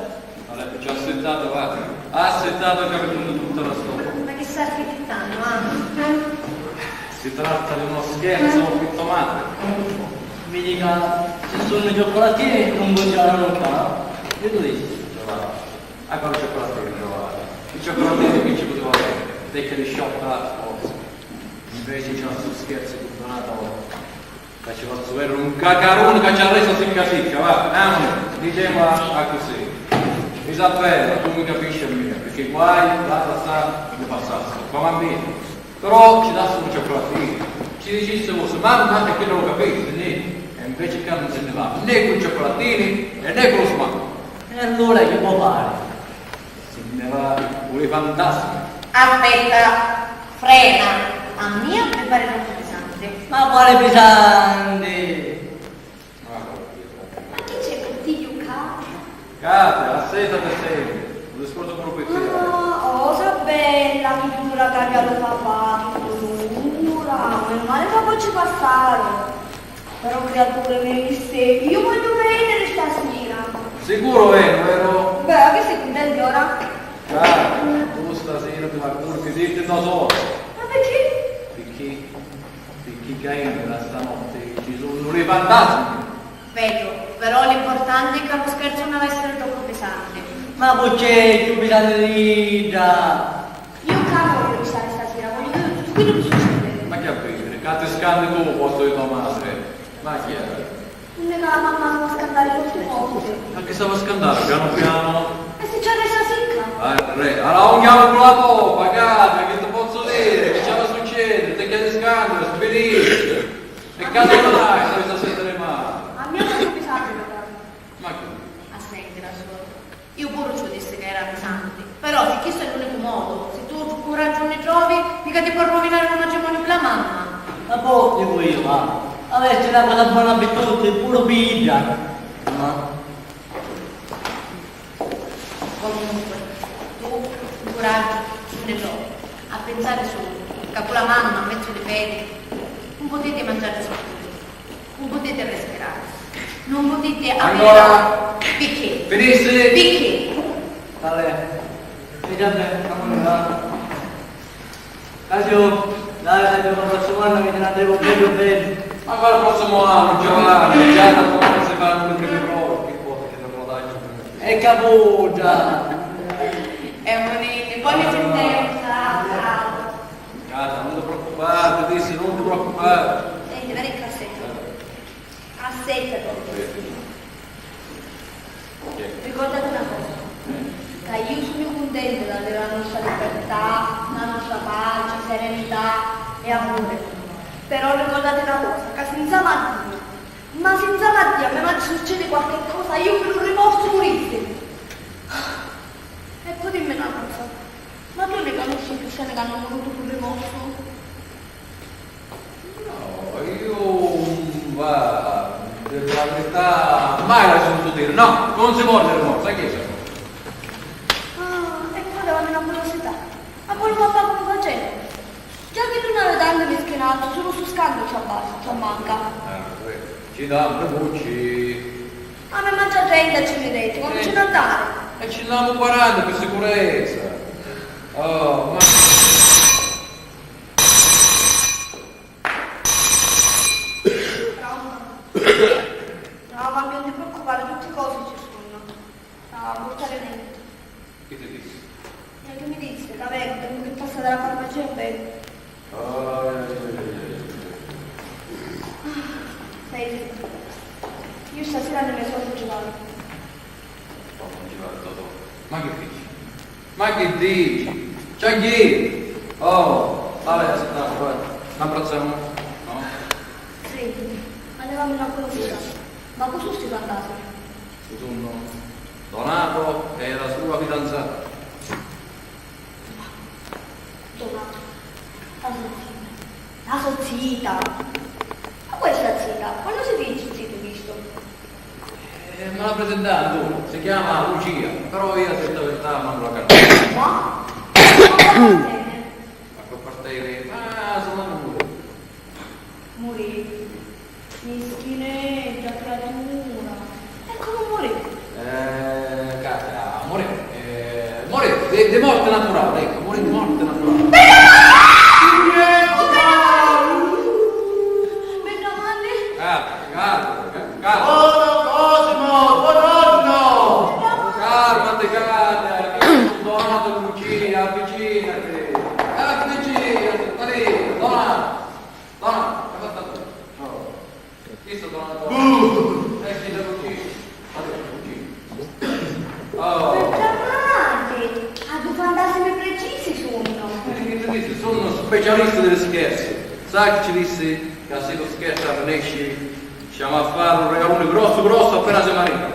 Allora, ci ha assettato, va. Ha assettato, ho capito tutta la storia. Ma chi sta aspettando, ah? Si tratta di uno scherzo, ho detto male. Mi dica, se sono i cioccolatini non voglio la nota, eh? E tu dici, cioccolata. Ah, quale cioccolatini, cioccolata? I cioccolatini che ci poteva avere? Vecchia di sciocca, forse. Invece c'è sto scherzo di Donato. Ca ci fazzu vediri un cacaruni ca ci arresta sicca sicca, va, andiamo, dicemu accussì. Isabella, tu mi capisci a mia, picchì guai l'atra sera mi passassi, ma va bene. Però ci dassi un cioccolatinu, ci dicissi cosa, mamma, e chi non lo capisci, nì? E invece ca non si ne va, né con i cioccolatini e né con lo smalto. E allora chi può fare? Si ne va pure i fantasmi. Aspetta, frena. A mia mi pare troppo pesante. Ma quale pesante? Ma chi c'è con ti, Luca? Cate, assetate sempre. Un discorso proprio qui. Ah, oh, so bella, chi dura che abbia lo papà, chi dura. Meno male che poi ci passare. Però, criature, mi disse, io voglio venire stasera. Sicuro venu, vero? Beh, che sei contenti ora? Cara, tu stasera ti va a colpi, dite no so. Ma perché? Perché? Perché che entra stanotte ci sono i fantasmi. Vedo, però l'importante è che lo scherzo non deve essere troppo pesante. Ma poi c'è più pesante di idda. Io qua non voglio restare stasera, voglio vedere tutto quello che succede. Ma che a vedere? Ca ti scanti tu al posto di tua madre. Ma chi è? Unn'è ca la mamma s'ava scantari forti forti. Ma chi s'ava scantari? Piano piano. E si ci arresta sicca? Ah, re, allora un chiamo con la poppa, cata, che ti posso dire? Che ci va a succedere? Ti chiedi scandalo, sbilì. E casa mai, non sta sentire male. A mia non mi sa. Ma chi? A sentire, a suor. Io puru ci dissi ca era pisanti, però si chistu è l'unicu modu, si tu curaggiu nun ni trovi, mica ti pò ruvinari lu matrimoniu cu la mamma. Ma pò dicu io, va, averci na cosa bona pi tutti, puru pi idda. Ma comunque, tu curaggiu nun ni trovi, a pinsari sulu ca cu la mamma 'n pezzu di pedi nun putiti manciari sulu. Nun putiti respirari. Nun putiti aviri. Ancora? Picchì? Finisci? Picchì? Vabbè, e già bene, amore, va. Cacio, dai, Cacio, la prossima volta mi te ne andremo bello bene. Ma quale prossimo anno, Giovanni? Già da poco si fanno le prime prove, che cosa che non lo dai? E caputa! E un poi mi sente. Cata, non ti preoccupare, ti dissi, non ti preoccupare. Senti, veni qua, senti. Assettati. Ricordati una cosa, ca io sugnu cuntenta d'aviri la nostra libertà, la nostra pace, serenità e amore. Però ricordati una cosa, ca senza Mattia, ma senza Mattia, a me ma ci succede qualche cosa, io pi lu rimorsu murissi. E poi dimmi una cosa, ma tu li canusci cristiani ca hannu murutu pi rimorsu? No, io, va, per la verità, mai l'hai sentito dire. No, non si muore di rimorso, a chi è? Ah, e poi levami una curiosità. Ma poi papà come faceva? Già che tu non avevi tanto meschinato, solo su scambio ci abbassa, ci manca. Ah, sì. Ci dà un bucci. Ma mi mangia trenta ci mi detti, quando ci andare? E ci andiamo quaranta per sicurezza. Oh, ma. Pronto? No, ma non ti preoccupare, tutte cose ci sono. No, portare niente. Chi ti dissi? E che mi disse? Vabbè, tengo che passa dalla farmacia e vengo. Ah, eh, eh, eh, eh. Sai, io stasera non mi sono giocato. Come non ci vado, Totò? Ma che dici? Ma che dici? C'è chi? Oh, vabbè, aspetta, vai. L'abbracciamo? No? Sì, ma levami una curiosità. Sì. Ma cosa sono sti fantasmi? Lu sunnu Donato e la sua fidanzata. Donato, la so zita. La so zita? Ma questa zita? Quannu si fici zitu chistu? Eh, me la presentà Antoni, si chiama Lucia, però io a detta verità manco la conosco. Ma? Ma come appartene? Ma appartene, ma se manco pure. Murì. Mischinedda criatura. Sunu specialisti di li scherzi. Sai chi ci dissi? Ca si lu scherzu arnesci, ci amu a fari un regaluni grossu grossu appena si marita.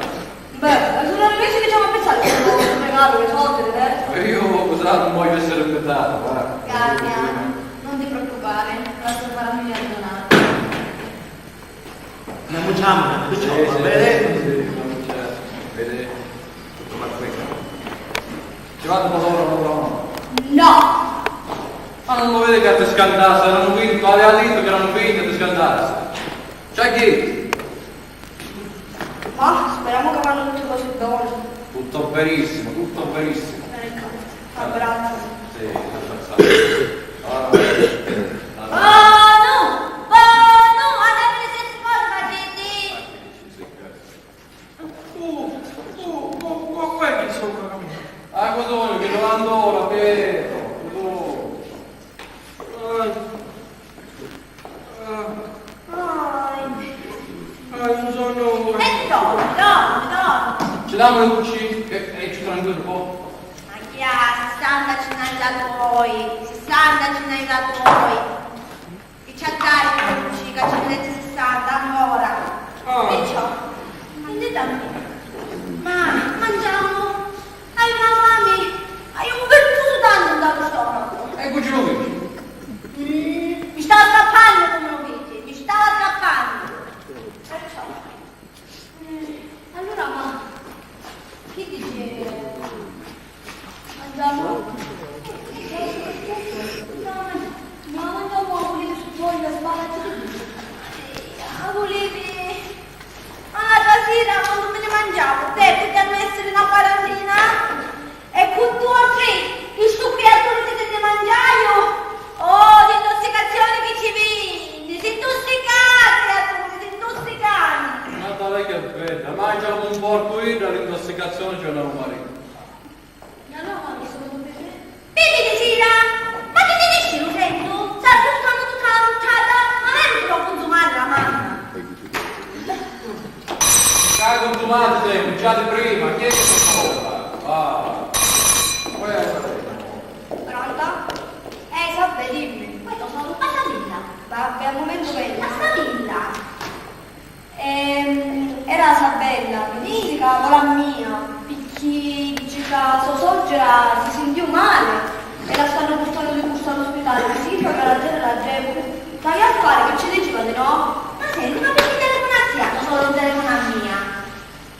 Beh, allura invece diciamo a pensare che un regalo, le soldi, le vere. E io, sa, non voglio essere invitato, guarda. Calma, non ti preoccupare, la sto faranno io a donare. Andiamucci, perciò, va bene? Sì, sì, sì, sì, andiamucci, vedi? Tutto perfetto. Ci vado un po' d'ora, un po'. No! Ma non lo vedi che ti scandassi? Erano vinti, vale a dire che erano vinti, ti scandassi. C'è chi? Ma speriamo che vanno tutte cose buone. Tutto benissimo, tutto benissimo. Ecco, abbraccio. Sì, abbracciamo. Allora, allora. Vanu! Vanu! Andate a vedere se cosa facete! Uh, uh, uh, uh, guarda chi sono. Ah, cosa vuoi che domando ora, Pietro? Cosa vuoi? Ah, ah, ah, non so, no. E no, no, no. Ci diamo le luci e, e ci tranquillo un po'. Ma chi ha sessanta ci n'hai da tuoi, sessanta ci n'hai da tuoi. Chi ci ha dai le luci, ca ci ne detti sessanta ancora. Ah. Perciò, andate a me. Ma mangiamo. Hai una fame! Hai un pertusu tanto nta lu stomacu! E cu ci lu fici? Mm, mi stava scappannu cu mi lu fici, mi stava scappannu! Perciò. Mm, allura, ma chi dici? Mangiamo? No, mangiamo, no, mangiamo pure su voi la spalla, chi dici? Ah, vulivi? Ah, stasira quannu mi ni mangiavu, te putemu essiri na quarantina? E cu dui o tri, chi stu criaturi ti si ni mangiaiu? Oh, l'intossicazioni chi ci vinni, si intossicà, criaturi, si intossicani! Natale che bedda, mangia comu un porcu idda, l'intossicazioni c'è na rumari. Nannò, ma mi sono un bebè. Vidi, Sira! Ma chi ti dici lu sentu? Sta sbuffando tutta la nottata, ma non è troppo consumare la mamma. Ca consumati sempre, già di prima, chi è che fa? Ah, pronto? Eh, Isabè, dimmi. Poi lo so, ma famiglia. Vabbè, un momento bello. La famiglia. Ehm, era Sabella, mi dici ca voli a mia, picchì dici ca so sorgera si sintiu mali e la stannu purtannu di cursa all'ospitali, mi dici ca la genti la devu, ma chi a fari, chi ci dici ca di no? Ma senti, ma picchì telefonasti a to sora, non telefona a mia?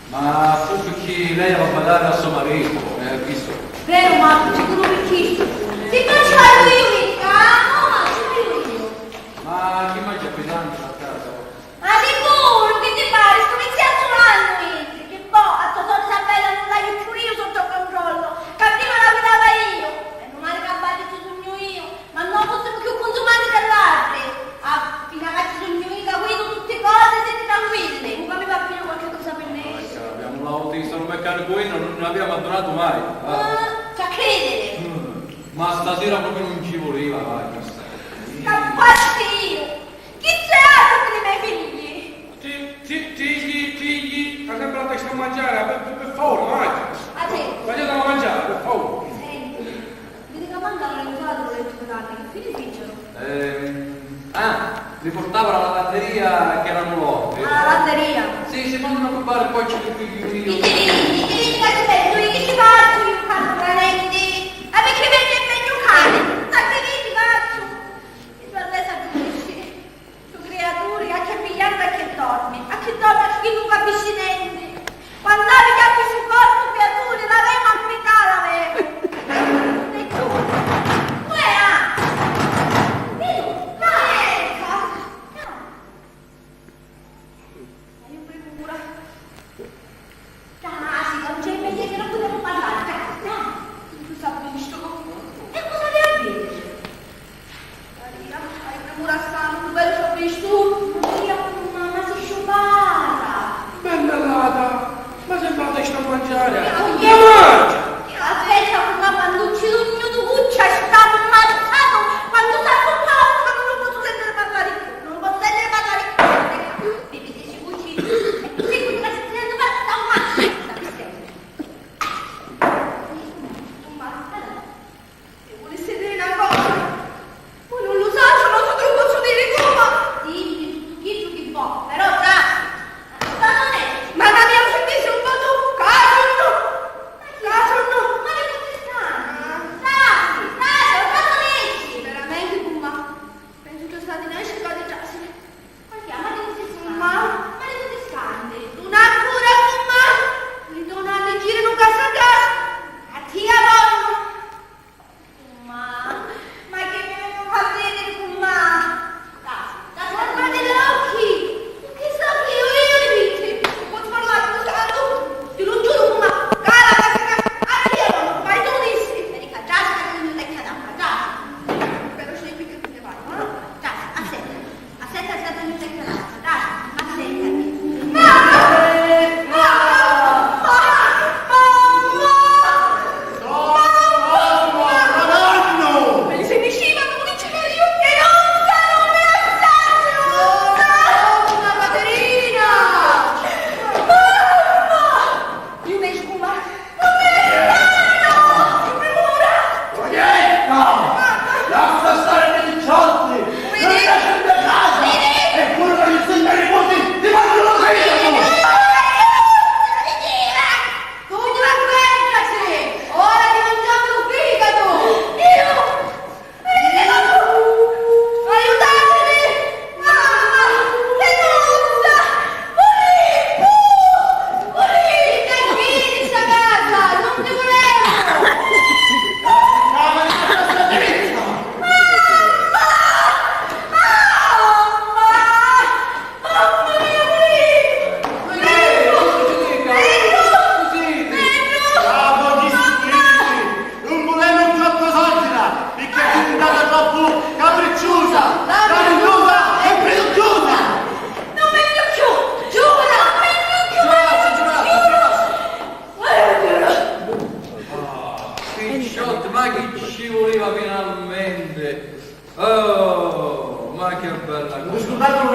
Ma fu picchì lei aveva a badari a so maritu, e ha vistu. Veru, ma sicuru picchì? Si faceva io, io, ah, no, ma ci vedo io. Ma chi mangia pisanti a casa? Ma sicuru, chi ti pari? Scuminziazzu l'annu, iddi, chi po' a to sora Isabella nun l'haiu cchiù iu sotto controllo, ca prima la guidava iu, e menu mali ca baddi ci sugnu iu, ma no fussimu cchiù cunsumati che l'atri, ah, fina ca ci sugnu iu ca guidu tutti cosi, siti tranquilli, nun mi fa più qualche cosa pi nesciu. Abbiamo l'autista, un meccanico, noi non ne abbiamo abbandunato mai. Ah, ci a cridiri. Mm, ma stasira proprio non ci voleva, vai, questa. Scappasti iu! Chi c'è altro per i miei figli? Ti, ti, figli, figli, ma sempre la testa a mangiare, per, per, per favore, vai. A te. Tagliatela a mangiare, per favore. Senti, vedi che mancano le entrate, ho detto, che fine fecero? Ehm, ah, mi portavano la lavanderia che erano loro. Ah, la lavanderia? Sì, si fanno occupare poi ci li piglio io. Chi ti vidi, chi ti vidi che ti pensi, chi ci faccio io quando veramente? Ma perché vedi il mio cane? Ma che ti faccio? E per lei sa che dici? Su criaturi, a chi piglianti a chi dormi, a chi dormi a chi nun capisci nenti. Quannu havi chiappi su corpu, criaturi, l'avemu a fritari, l'avemu. E tu? Uè, ah! Io? Ma ecco! Io prima pure. Dai, non c'è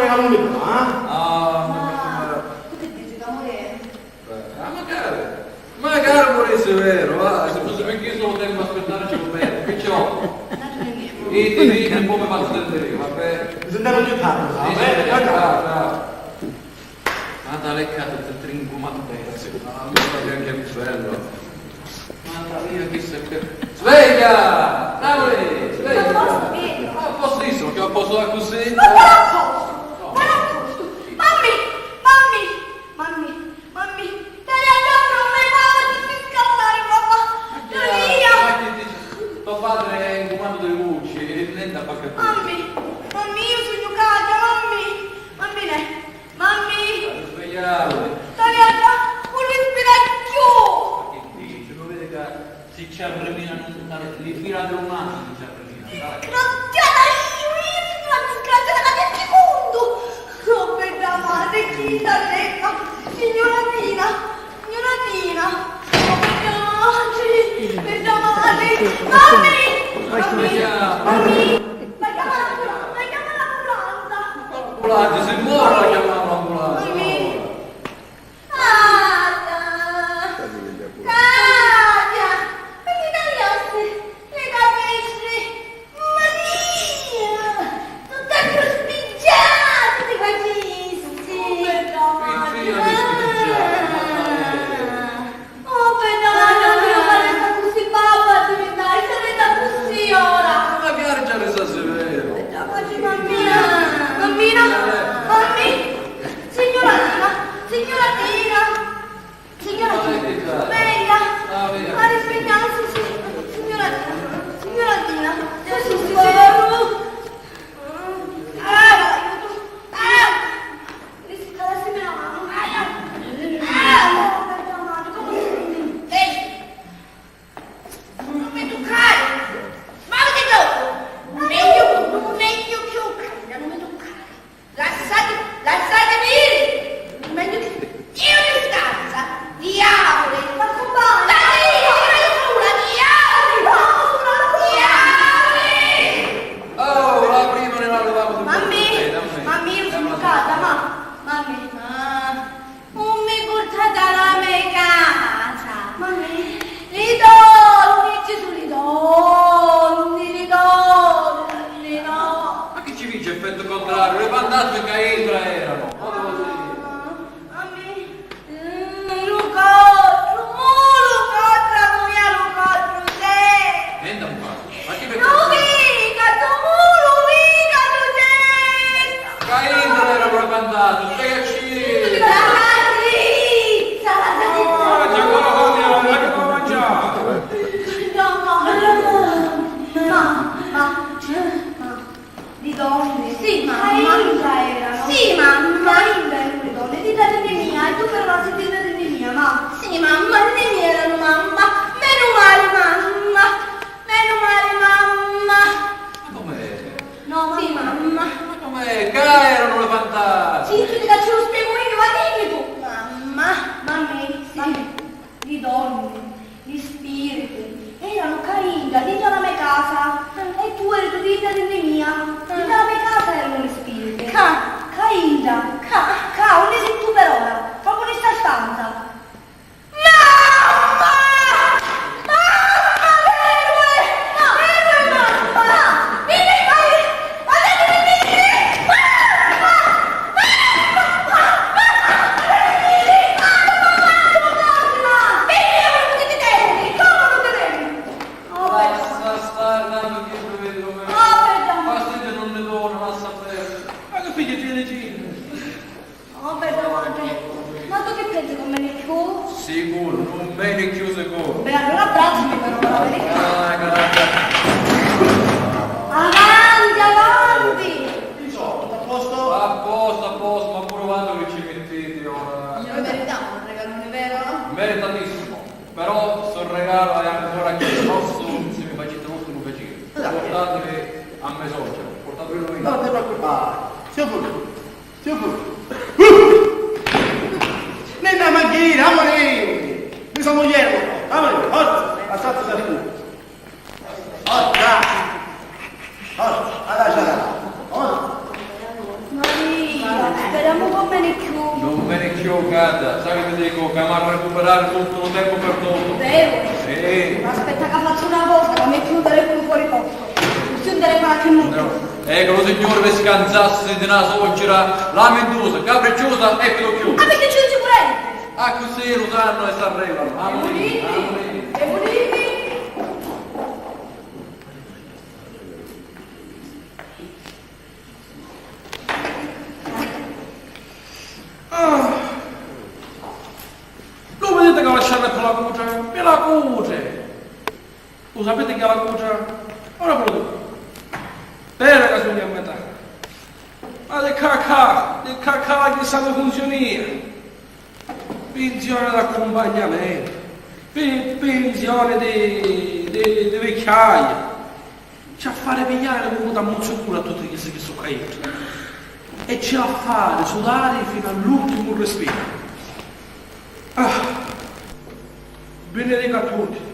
Ca nun mi va, eh? Ah, ma... Ma tu chi dici, ca mori? Eh, ah, macari, macari murissi veru, va, si fussi picchì sulu tempu aspittarci lu beni, chi ci voli? Iti, iti, e poi mi fazzu sentiri, va beni? Mi sentimu chiù tardi, va beni? Sì, sì, ciao, ciao. Ma tale ca ti trincu, ma pensi, ah, mi sta anche inferno. Mamma mia, chi se... Sveglia! Napoli, sveglia! A posto, Pietro? A posto, io sono più a posto da così. Ma qual a posto? Qual a posto? Mammi, mammi, mammi, mammi, tali a loro non mi fa di scaldare, papà. Tali a... Ma chi dici? Tuo padre è in comando delle voci e niente a far capire. Mammi, mammi, io sono casa, mammi, mammi, ne. Mammi! Svegliati! Taliata! Nun rispirari cchiù! Ma chi dici? Lu vidi ca si ci arrimina, nun stari, li fila di lu nasu si ci arrimina, dai. Disgraziata io, io sono una disgraziata, ma che secondo! Oh, bedda madri, chi sta secca? Signora Tina, signora Tina! Oh, bedda madri, bedda madri! Mammi! Mammi! Mammi! Ma chiama l'ambulanza, ma chiama l'ambulanza! L'ambulanza, si muore a chiamare l'ambulanza! Mamma mia! Tata! Tata! Perché tagliasti le capelli? Mamma mia! Tutta crispiggiata ti facisti! Piccina crispiggiata, mamma mia! Oh, perdona, non mi pare sta così babba, ti mi dai, se ne sta così ora. Ma che già ne sa se vero? Perdona, mamma mia. Mammina, mammi, signora Tina, signora Tina, signora Tina, sveglia, a risvegliarsi, sì, signora Tina, signora Tina, sì, sì, sì, sì. Ah, aiuto, ah! Riscaldasimi la mano. Aia! Ah! Ehi! Non mi tuccare! Ma avete gioco? Meglio, meglio che Ucraina, non mi tuccare. Lasciate, lasciatemi dire! Meglio che io in stanza! Diavoli! Ma compagno! Dai, io sono una diavoli! Diavoli! Oh, la prima ne la levavo tutte. Mammi, mammi, io sono casa, ma, mammi, ma, non mi portate alla mia casa. Mammi. Li donni, ci sono li donni, li donni, no. Ma chi ci dici effetto contrario? Le fantasmi ca intra erano. Ma devo dire. Mammi. Mm, lu cottru, mu lu cottru, a mia lu cottru, sì. Nenta un fattu. Ma chi... Lu vicatu, mu lu vicatu, sì. Ca intra era una fantasma, spiegaci. La carrizza, la carrizza. Oh, già, ancora, ancora, ancora mangiare. No, no, no, no. Ma, ma, ma. Li donni? Sì, mamma. Cainda erano. Sì, mamma. Cainda erano li donni. Dintra di mia, e tu però si dintra di mia, ma. Sì, mamma, di mia erano, mamma. Menu mali, mamma. Menu mali, mamma. Ma com'è? No, mamma. Sì, mamma. Ma com'è? Ca erano le fantasmi? Sì, ti, ti, ti lo spiego io, ma dimmi tu. Mamma. Mamma, sì. Mamma. Li donni, li spiriti, eranu cainda dintra la me casa, e tu eri dintra di mia, dintra la me casa eranu li spiriti. Ca? Cainda. Ca? Ca, unni si tu per ora? Propriu in sta stanza. Mamma! Mamma, eroe! Eroe, mamma! Vieni, vai! Lascia stare, tanto chi ci vedi come... Ah, perdona. Fastidio non ne dona, lascia perdere. Ma che figlio tieni, Gino? Oh, perdona. Ma tu chi pensi, non mi veni cchiù? Sicuro, non mi veni cchiù sicuro. Beh, allora abbracciami però, va bene? Ah, grazie. Avanti, avanti! Insomma, a posto? A posto, a posto, ma pure quanto che ci mettete ora? Io lo meritavo un regalone, vero? Meritatissimo. Però sto regalo è ancora qui, posso, se mi facete vostro un piacere. Portatemi a me suocera, portatemi lui. Non ti preoccupare, sicuro, sicuro. Nina, ma chi, amore? Mi so mugliera, amore, forza, passate da tu. Forza! Forza, alla giara, forza! Maria! Tuttu lu tempu pirdutu. Veru? Sì. Aspetta ca fazzu na cosa, ca mi chiudere cu lu fuori posto. Chiudere qualche mutu. No. Ecco, lu Signuri vi scanzassi di na socira lamintusa, capricciusa e fiduchiusa. Ah, perché ci dici pure? Ah, così lu sanno e s'arrevano. Amore, amore. E volete? Ah. Lu viditi ca la sciarra cu la cutra? Pi la cutra! Lu sapiti chi è la cutra? Ora puru tu. Pera ca sugnu a metà. Ma di cacà, di cacà chi sa funzionia. Pinsioni d'accumpagnamentu, pi-, pinsioni di, di, di vicchiaia. Ci a fari pigliari comu tammuzzu cura a tutti chisti chi su caiuti. E ci a fari sudari finu all'ultimu rispiru. Ah, vi ni dicu a tutti.